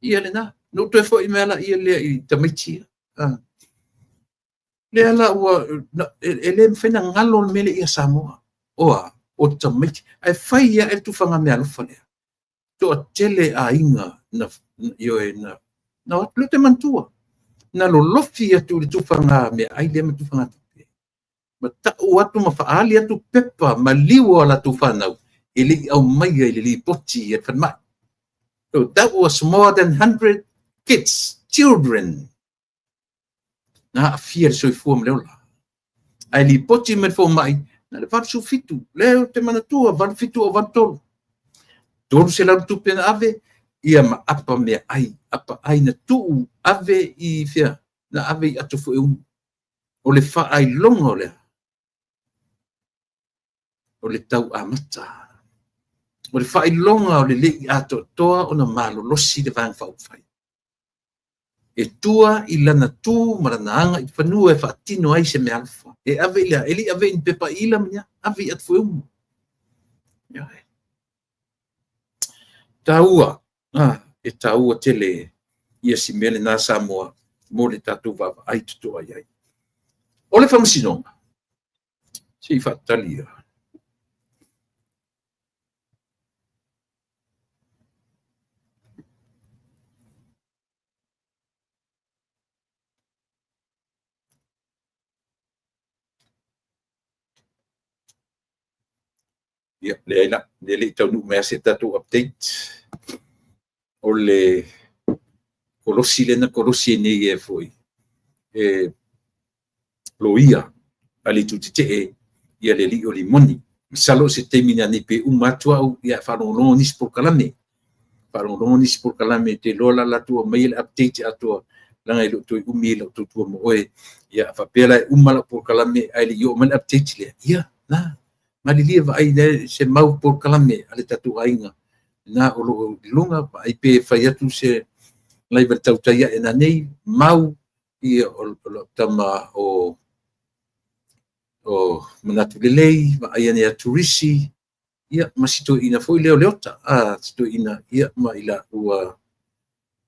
Speaker 1: Ia lena. Na ou toe foi mai la ia lea i tamaiti ia. Ah. Lea la ua, e le mafai na galo le mea lea ia Samoa. Oa, o tamaiti. Ae fai ia e le tufaga meaalofa lea. Toatele aiga na, ioe, na, na o atu lea ou te manatua. Na lolofi atu i le tufaga meaai lea ma tufaga tupe. Ma tau atu ma faaali atu pepa ma liu o a latou fanau e le i aumaia i le lipoti a le falemai. So that was more than 100 kids, children, na aafia le soifua ma le ola. Ae lipoti mai le fomai, na le 87, lea ou te manatua, 87 o 83. 300 tupe na ave, ia ma apa meaai, apa ai na tuu ave i fea, na ave i ato fueuma. O le faailoga o lea, o le tau amata. O le faailoga o le le i atoatoa ona malolosi le Vaega Faaupufai. E tua i lana tu ma lana aga i fanua e faatino ai se meaalofa. E ave i le a? E le i ave i ni pepa ila ma ni a, ave i atu fueuma. Ioe. Taua, e taua tele ia si mea lena Samoa mo le tatou vaavaai totoa i ai. O le faamasinoga, se i faatali ia. Ia, leai la, le le i taunuu mai lava se tatou update. O le kolosi lea na kolosi ai nei e foi e loia a le itu tetee ia le alii o Limoni. Masalo o se taimi nanei pe uma atu au, ia faalogologo nisi polokalame. Faalogologo nisi polokalame, te iloa la latou aumaia le update atoa, leaga e le o toe umi lau tautua mo oe. Ia, a faapea la e uma lau polokalame ae le i oo mai le update lea, ia, na, malilie vaai le se mau polokalame a le tatou aiga na o lo o i luga, vaai pe fai atu se live a le tautai ae nanei, mau ia o lau tama o Manatu Lelei, vaai ane ia Turisi, ia, ma si toeaina foi lea o Leota, a, si toeaina, ia, ma i laua.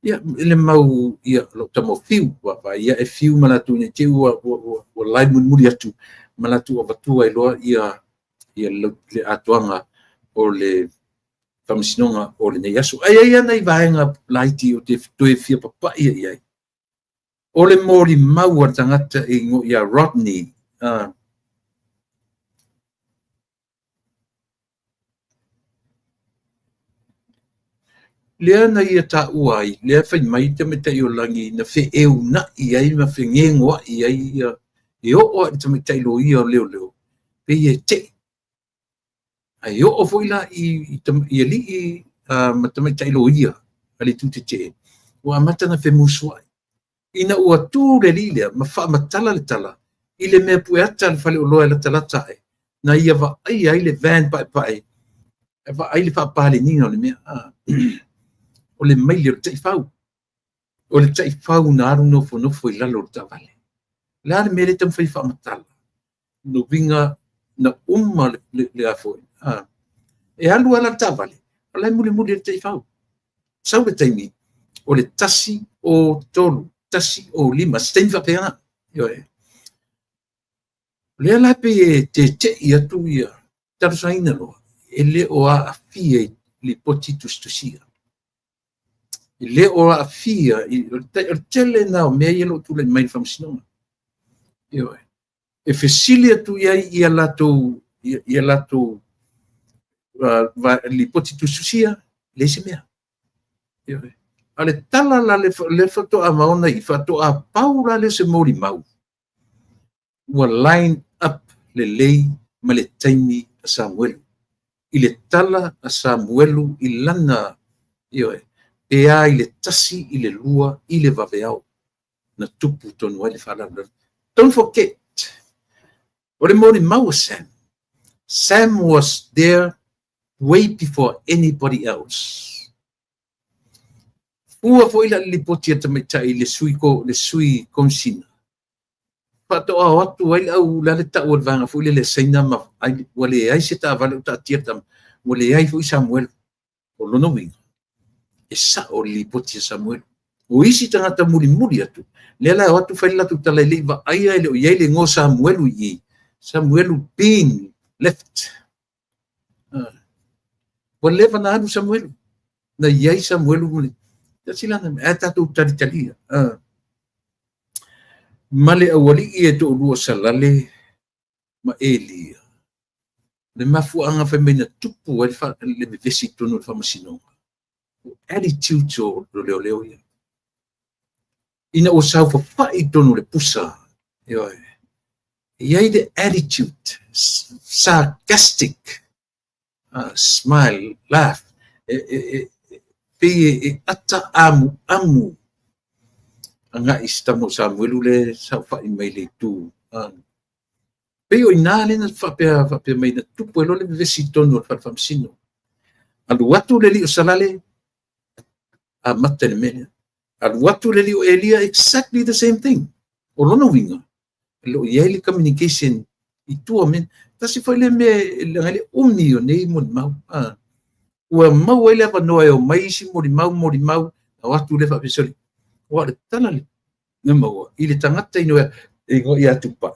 Speaker 1: Ia, le mau, ia, lou tama o Fiu, ua ia e Fiu ma latou nei te ua lae mulimuli atu ma latou avatua ai loa ia le atoaga o le faamasinoga o lenei aso. Ai ai ana i vaega laiti o te toe fia papai i ai. O le molimau a le tagata e igoa ia Rodney, lea na ia taua ai, lea fai mai te tamaitai o lagi na feeunai ai ma fegegoai ai ia, e oo ai le tamaitai loia o leoleo, pe ia tei. Ai oo foi la i alii ma tamaitai loia a le tutetee, ua amata na femusuai. Ina ua tu le alii lea, ma faamatala le tala, i le mea pueata le faleoloa e latalata ai, na ia vaai ai le van paepae, e vaai le faapaleniga o le mea. O le maile o le taifau. O le taifau na alu nofonofo i lalo o le taavale. Le a le mea le taumafai e faamatala. No uiga na uma le afoi. E alu ala le taavale, o la e mulimuli le taifau. Sau le taimi, o le 1 o 3, 1 o 5, se taimi faapena. Ioe. Lea la pei e tetei atu ia talosaina loa, e le o aafia i lipoti tusitusia. E le o aafia i o le tele na o mea ia o lo o tulai mai i le faamasinoga. Ioe. E fesili atu i ai ia latou lipoti tusitusia, leai se mea. Ioe. A le tala la le faatoa maona i faatoa pau la le se molimau, ua line up lelei ma le taimi a Samuelu. I le tala a Samuelu i lana, ioe, pe a i le 1 i le 2 i le vaveao na tupu tonu ai le faalavelave. Don't forget, o le molimau a Sam. Sam was there way before anybody else. Fua foi la lipoti a tamaitai le sui komisina. Faatoa o atu ai le au la le tau o le vaega foi le saina ma ua leai se taavale o taatia tama, ua leai foi Samuelu. O lona uiga, e sao le lipoti a Samuelu. O isi tagata mulimuli atu, lea la o atu fai le latou tala e le i vaaia e le o i ai le igoa Samuelu i i. Samuelu being left. Ua leva na alu Samuelu. Na i ai Samuelu ma le tasi lana mea, ae tatou talitalia. Ma le aualii e toalua o Salale ma Elia. Le mafuaaga fai mai na tupu ai le vevesi i totonu o le faamasinoga. O attitude o leoleo ia. Ina ua saofafai i totonu o le pusa, ioe, e i ai le attitude, sarcastic, smile, laugh, e pei e ata amuamu agai i se tama o Samuelu le saofai mai le itu. Pei o ina le na faapea mai na tupu ai loa le vevesi i totonu o le fale faamasino. Alu atu le alii o Salale, amata le mea lea. Alu atu le alii o Elia, exactly the same thing. O lona uiga, lo i ai le communication i tua mea. Tasi foi le mea leaga le umi o nei molimau. Ua maua ai le avanoa e o mai isi molimau, o atu le faapea soli. Ua le tala le maua i le tagata inoa e igoa ia Tupai.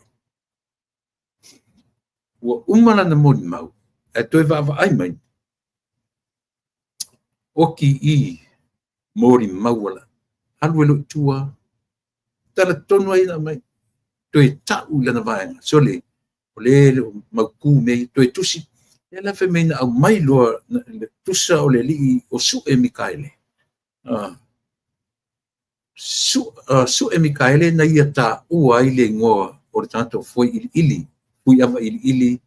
Speaker 1: Ua uma lana molimau, ae toe vaavaai mai. Oki i molimau ala. Alu e loi tua, tala tonu ai na mai. Toe tau i lana vaega. Sole, o le mauku mea, toe tusi. Ia la fai mai na au mai loa le tusa o le alii o Sue Mikaele. Sue Mikaele na ia taua ai le igoa o le tagata o foi iliili, fui ava iliili,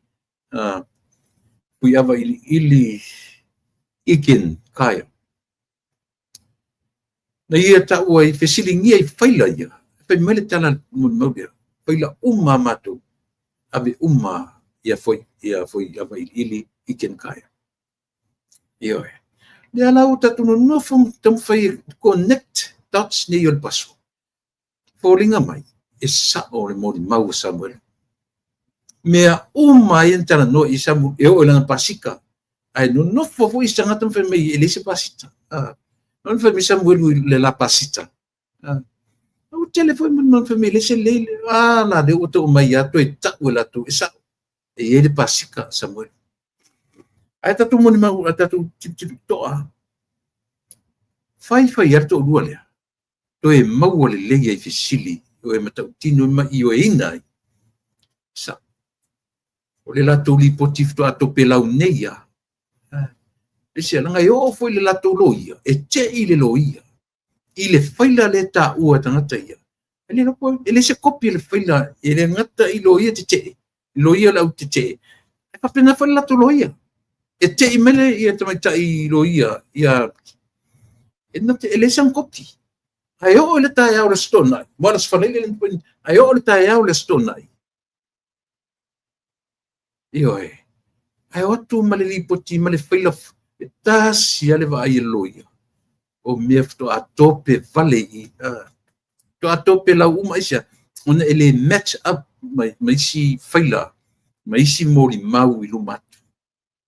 Speaker 1: fui ava iliili Ikin Kaya. Na ia taua i fesiligia i faila ia. Fai mai le tala molimau lea. Faila uma matou. Ave uma ia foi ava iliili Ikin Kaya. Ioe. Lea la ua tatou nonofo taumafai e connect dots nei o le paso. Foliga mai, e sao le molimau o Samuelu. Mea uma ai na talanoa i Samuelu, e oo i lana pasika. Ae nonofo foi se tagata ma fai mai e leai se pasita. Ona fai mai Samuelu i le la pasita. Ua tele foi ma fai mai le se lei a la le ua tau mai ia toe tau e latou e sao. E i ai le pasika Samuelu. Ae tatou molimau, a tatou tilotilo totoa. Fai fai lava le toalua lea, toe maua lelei ai fesili o e matautino ma ioeina ai. Sao. O le latou lipoti faatoa topelau nei lava. Aisea? Leaga e oo foi i le latou loia, e tei le loia i le faila lea e taua e tagata ia. E le iloa po o, e leai se kopi o le faila, e le gata i loia tetee, loia o le au tetee, ae faapena foi le latou loia. E tei mai le ia tamaitai loia ia e na te, e leai sana kopi. Ae oo i le taeao o le Aso Toonai, aua o le Aso Faraile lea na pau, ae oo i le taeao o le Aso Toonai, ioe, ae o atu ma le lipoti ma le faila e tasi lava le vaai a le loia, o mea faatoa tope vale i i, faatoa tope lau uma. Aisea? Ona e le match up ma isi faila ma isi molimau i luma atu.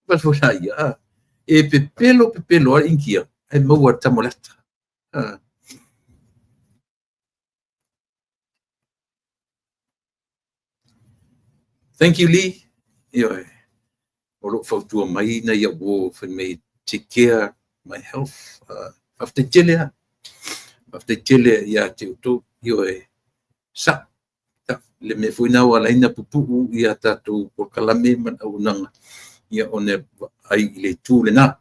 Speaker 1: Fai foi la ia, e pepelo pepelo lava Initia, ae maua e le tama o le ata. Thank you, Lee. Ioe. O lo o fautua mai nai au uo fai mai take care my health. Faafetai tele lava. Faafetai tele ia te outou. Ioe. Sa. Sa. Le mea foi na ua ala ai ona pupuu ia tatou polokalame ma le auaunaga, ia ona vaai i le itu lena.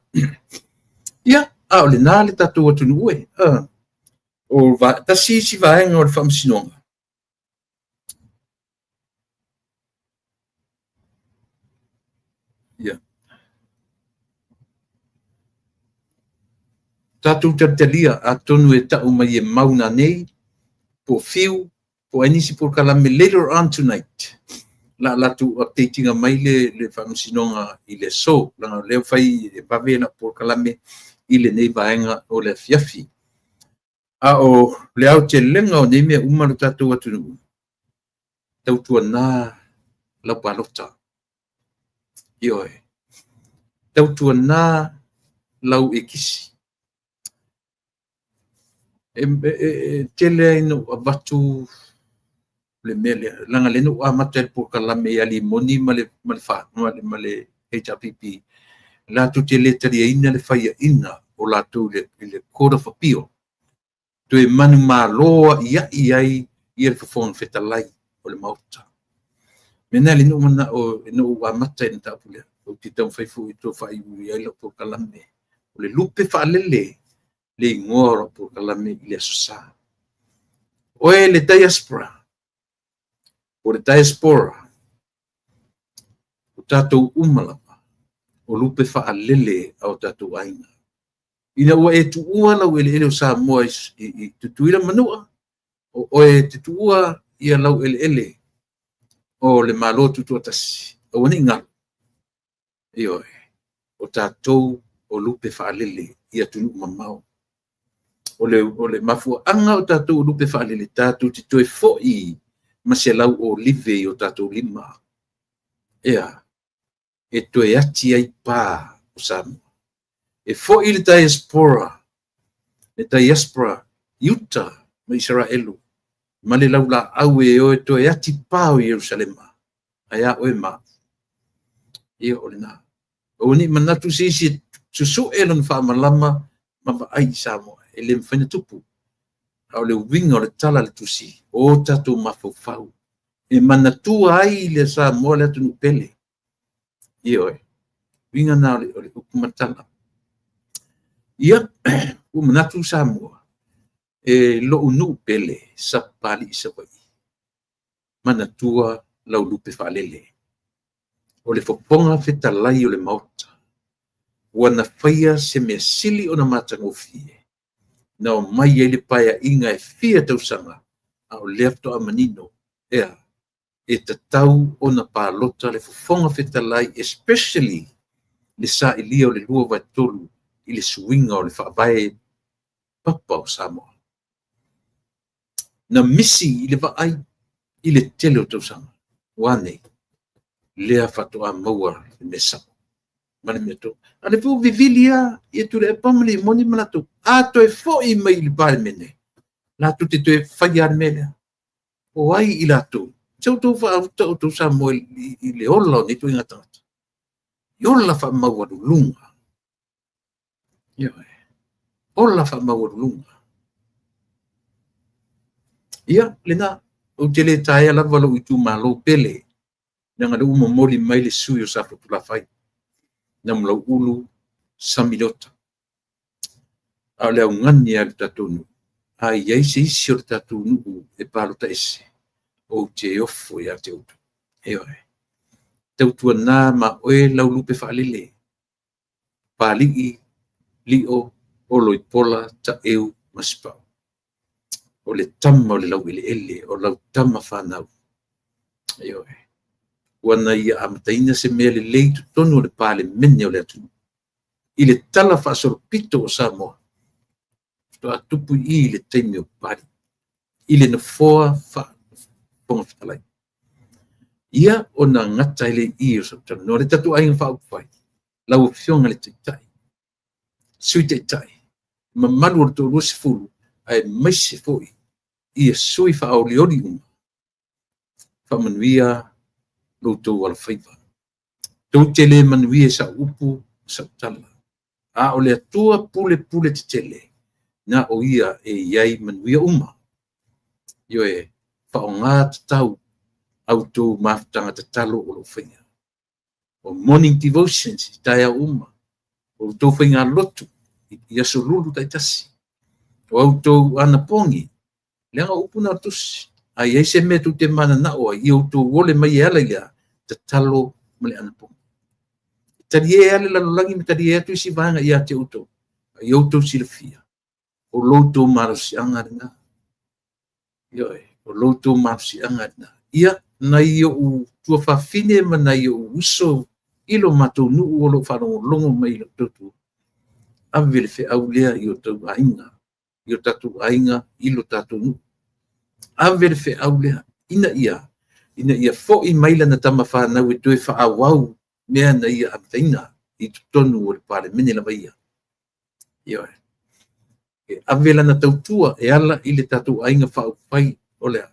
Speaker 1: Ia, a o lena le tatou atunuu e. O tasi isi vaega o le faamasinoga, ia, tatou talitalia atonu e tau mai e mau nanei, po o fiu, po o ai nisi polokalame later on tonight. La latou update ina mai le faamasinoga i le aso, leaga o lea ua fai e vave lau polokalame i lenei vaega o le afiafi. A o le aotelega o nei mea uma lo tatou atunuu, tautuana lau palota. Ioe. Tautuana lau ekisi. E tele ai na ou avatu le mea lea, leaga lea na ou amata i le polokalame ia Limoni ma le ma le HRPP, latou te le taliaina le faiaina o latou i le Court of Appeal, toe manumalo a'ia'i ai ia le Fofoga Fetalai o le Maota. Mea na le na ou mana'o ina ou amata i le mataupu lea, ou te taumafai foi e toe faaiuiu ai lau polokalame. O le lupe faalele le igoa o lau polokalame i le Aso Sa. Oe le diaspora, o le diaspora, o tatou uma lava, o lupe faalele a o tatou aiga. Ina ua e tuua lau eleele o Samoa i Tutuila ma Manua, o oe e te tuua ia lau eleele o le Malo Tutoatasi, aua ne i galo, ioe, o tatou o lupe faalele i atunuu mamao. O le mafuaaga o tatou o lupe faalele, tatou te toe foi ma se lau olive i o tatou lima. Ea, e toe ati ai pa o Samoa. E foi le diaspora, le diaspora i uta ma Isaraelu, ma le laulaau e o e toe ati pa o Ierusalema, ae a oe ma au. Ia o lena. Aua ne i manatu se isi e susue lona faamalama ma vaai i Samoa, e le mafai ona tupu. A o le uiga o le tala a le Tusi, o tatou mafaufau e manatua ai le Samoa le atunuu pele. Ioe. Uiga na o le upu ma le tala. Ia, ua manatu Samoa, e lou nuu pele, Sapapalii Savaii, manatua lau lupe faalele. O le Fofoga Fetalai o le Maota, ua na faia se mea sili ona matagofie, na omai ai le paeaiga e fia tausaga, a o lea faatoa manino, ea, e tatau ona palota le Fofoga Fetalai, especially le sailia o le 2/3 i le suiga o le faavae papa o Samoa. Na misi i le vaai i le tele o tausaga, ua a nei? Lea faatoa maua le mea sao. ma le mea tonu. A o lea foi ua vivili lava ia Tuilaepa ma Rimoni ma latou, a toe foi mai i le Palemene, latou te toe faia lava le mea lea. O ai i latou? Se i outou faauta outou Samoa i le ola o nei ituaiga tagata. I ola faamaualuluga. Ioe. Ola faamaualuluga. Ia, lena, ou te le taea lava lou itumalo pele, leaga o lea ua momoli mai le sui usufono o Safotulafai, Namulauulu Sami Leota. A o le augani lava i le tatou nuu, a i ai se isi o le tatou nuu e palota ese, ou te ofo ia te outou. Ioe. Tautuana ma oe lau lupe faalele, Papalii, Lio, Oloipola, Taeu ma Sipau. O le tama o le laueleele, o lau tama fanau. Ioe. Ua na ia amataina se mea lelei i totonu o le Palemene o le atunuu i le talafaasolopito o Samoa, faatoa tupu i i le taimi o Papalii, i le nofoa faa-Fofoga Fetalai. Ia ona gata ai lea i i o sau talanoa. Le tatou Aiga Faaupufai, lau Afioga i le Taitai, Sui Taitai, mamalu o le toa-20, aemaise foi ia sui faaolioli uma, faamanuia lo outou alofaiva. Tou te le manuia i sau upu ma sau tala, a o le Atua pulepule tetele, na o Ia e i ai manuia uma. Ioe, faaaoga tatau a outou mafutaga tatalo o lo o faia. O morning devotions i taeao uma, o outou faigalotu i aso lulu taitasi, o a outou anapogi, leaga o upu na o le Tusi. A i ai se mea tou te mananao ai, ia outou ole mai e ala i le a? Tatalo ma le anapogi. E talie lava le lalolagi ma talie atu isi vaega ia te outou, a ia outou silafia, o lo outou malosiaga lena. Ioe, o lo outou malosiaga lena. Ia, nai ou tuafafine ma nai ou uso i lo matou nuu o lo o faalogologo mai i lau tautua, ave le feau lea i o outou aiga, i o tatou aiga, i lo tatou nuu. Ave le feau lea ina ia foi mai lana tama fanau e toe faaauau mea na ia amataina i totonu o le Palemene lava ia. Ioe. E ave lana tautua e ala i le tatou aiga faaupufai o le a?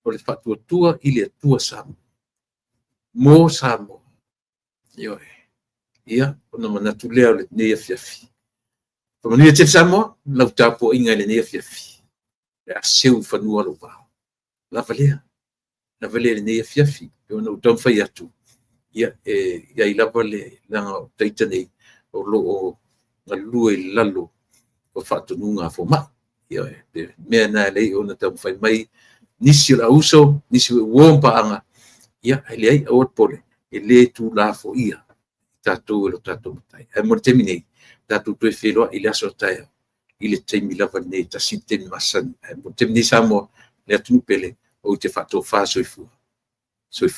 Speaker 1: O le Faatuatua i le Atua Samoa. Mo Samoa. Ioe. Ia, ona manatu lea o lenei afiafi. Faamanuia tele Samoa, lau tapuaiga i lenei afiafi. O le a seu i fanua lou vaa. Lava lea, lava lea i lenei afiafi. E pei ona ou taumafai atu, ia, e i ai lava le leaga o ita nei o lo o galue i lalo o faatonuga a fomai. Ioe, le mea lena e ala ai ona taumafai mai nisi o le auuso, nisi foi o uo ma paaga, ia, ae leai, aua le popole, e le tuulafoaia tatou e lo tatou Matai. Ae mo le taimi nei, tatou toe feiloai i le aso a taeao i le taimi lava lenei, e tasi le taimi masani. Ae mo le taimi nei Samoa, le atunuu pele, ou te faatofa soifua. Soifua.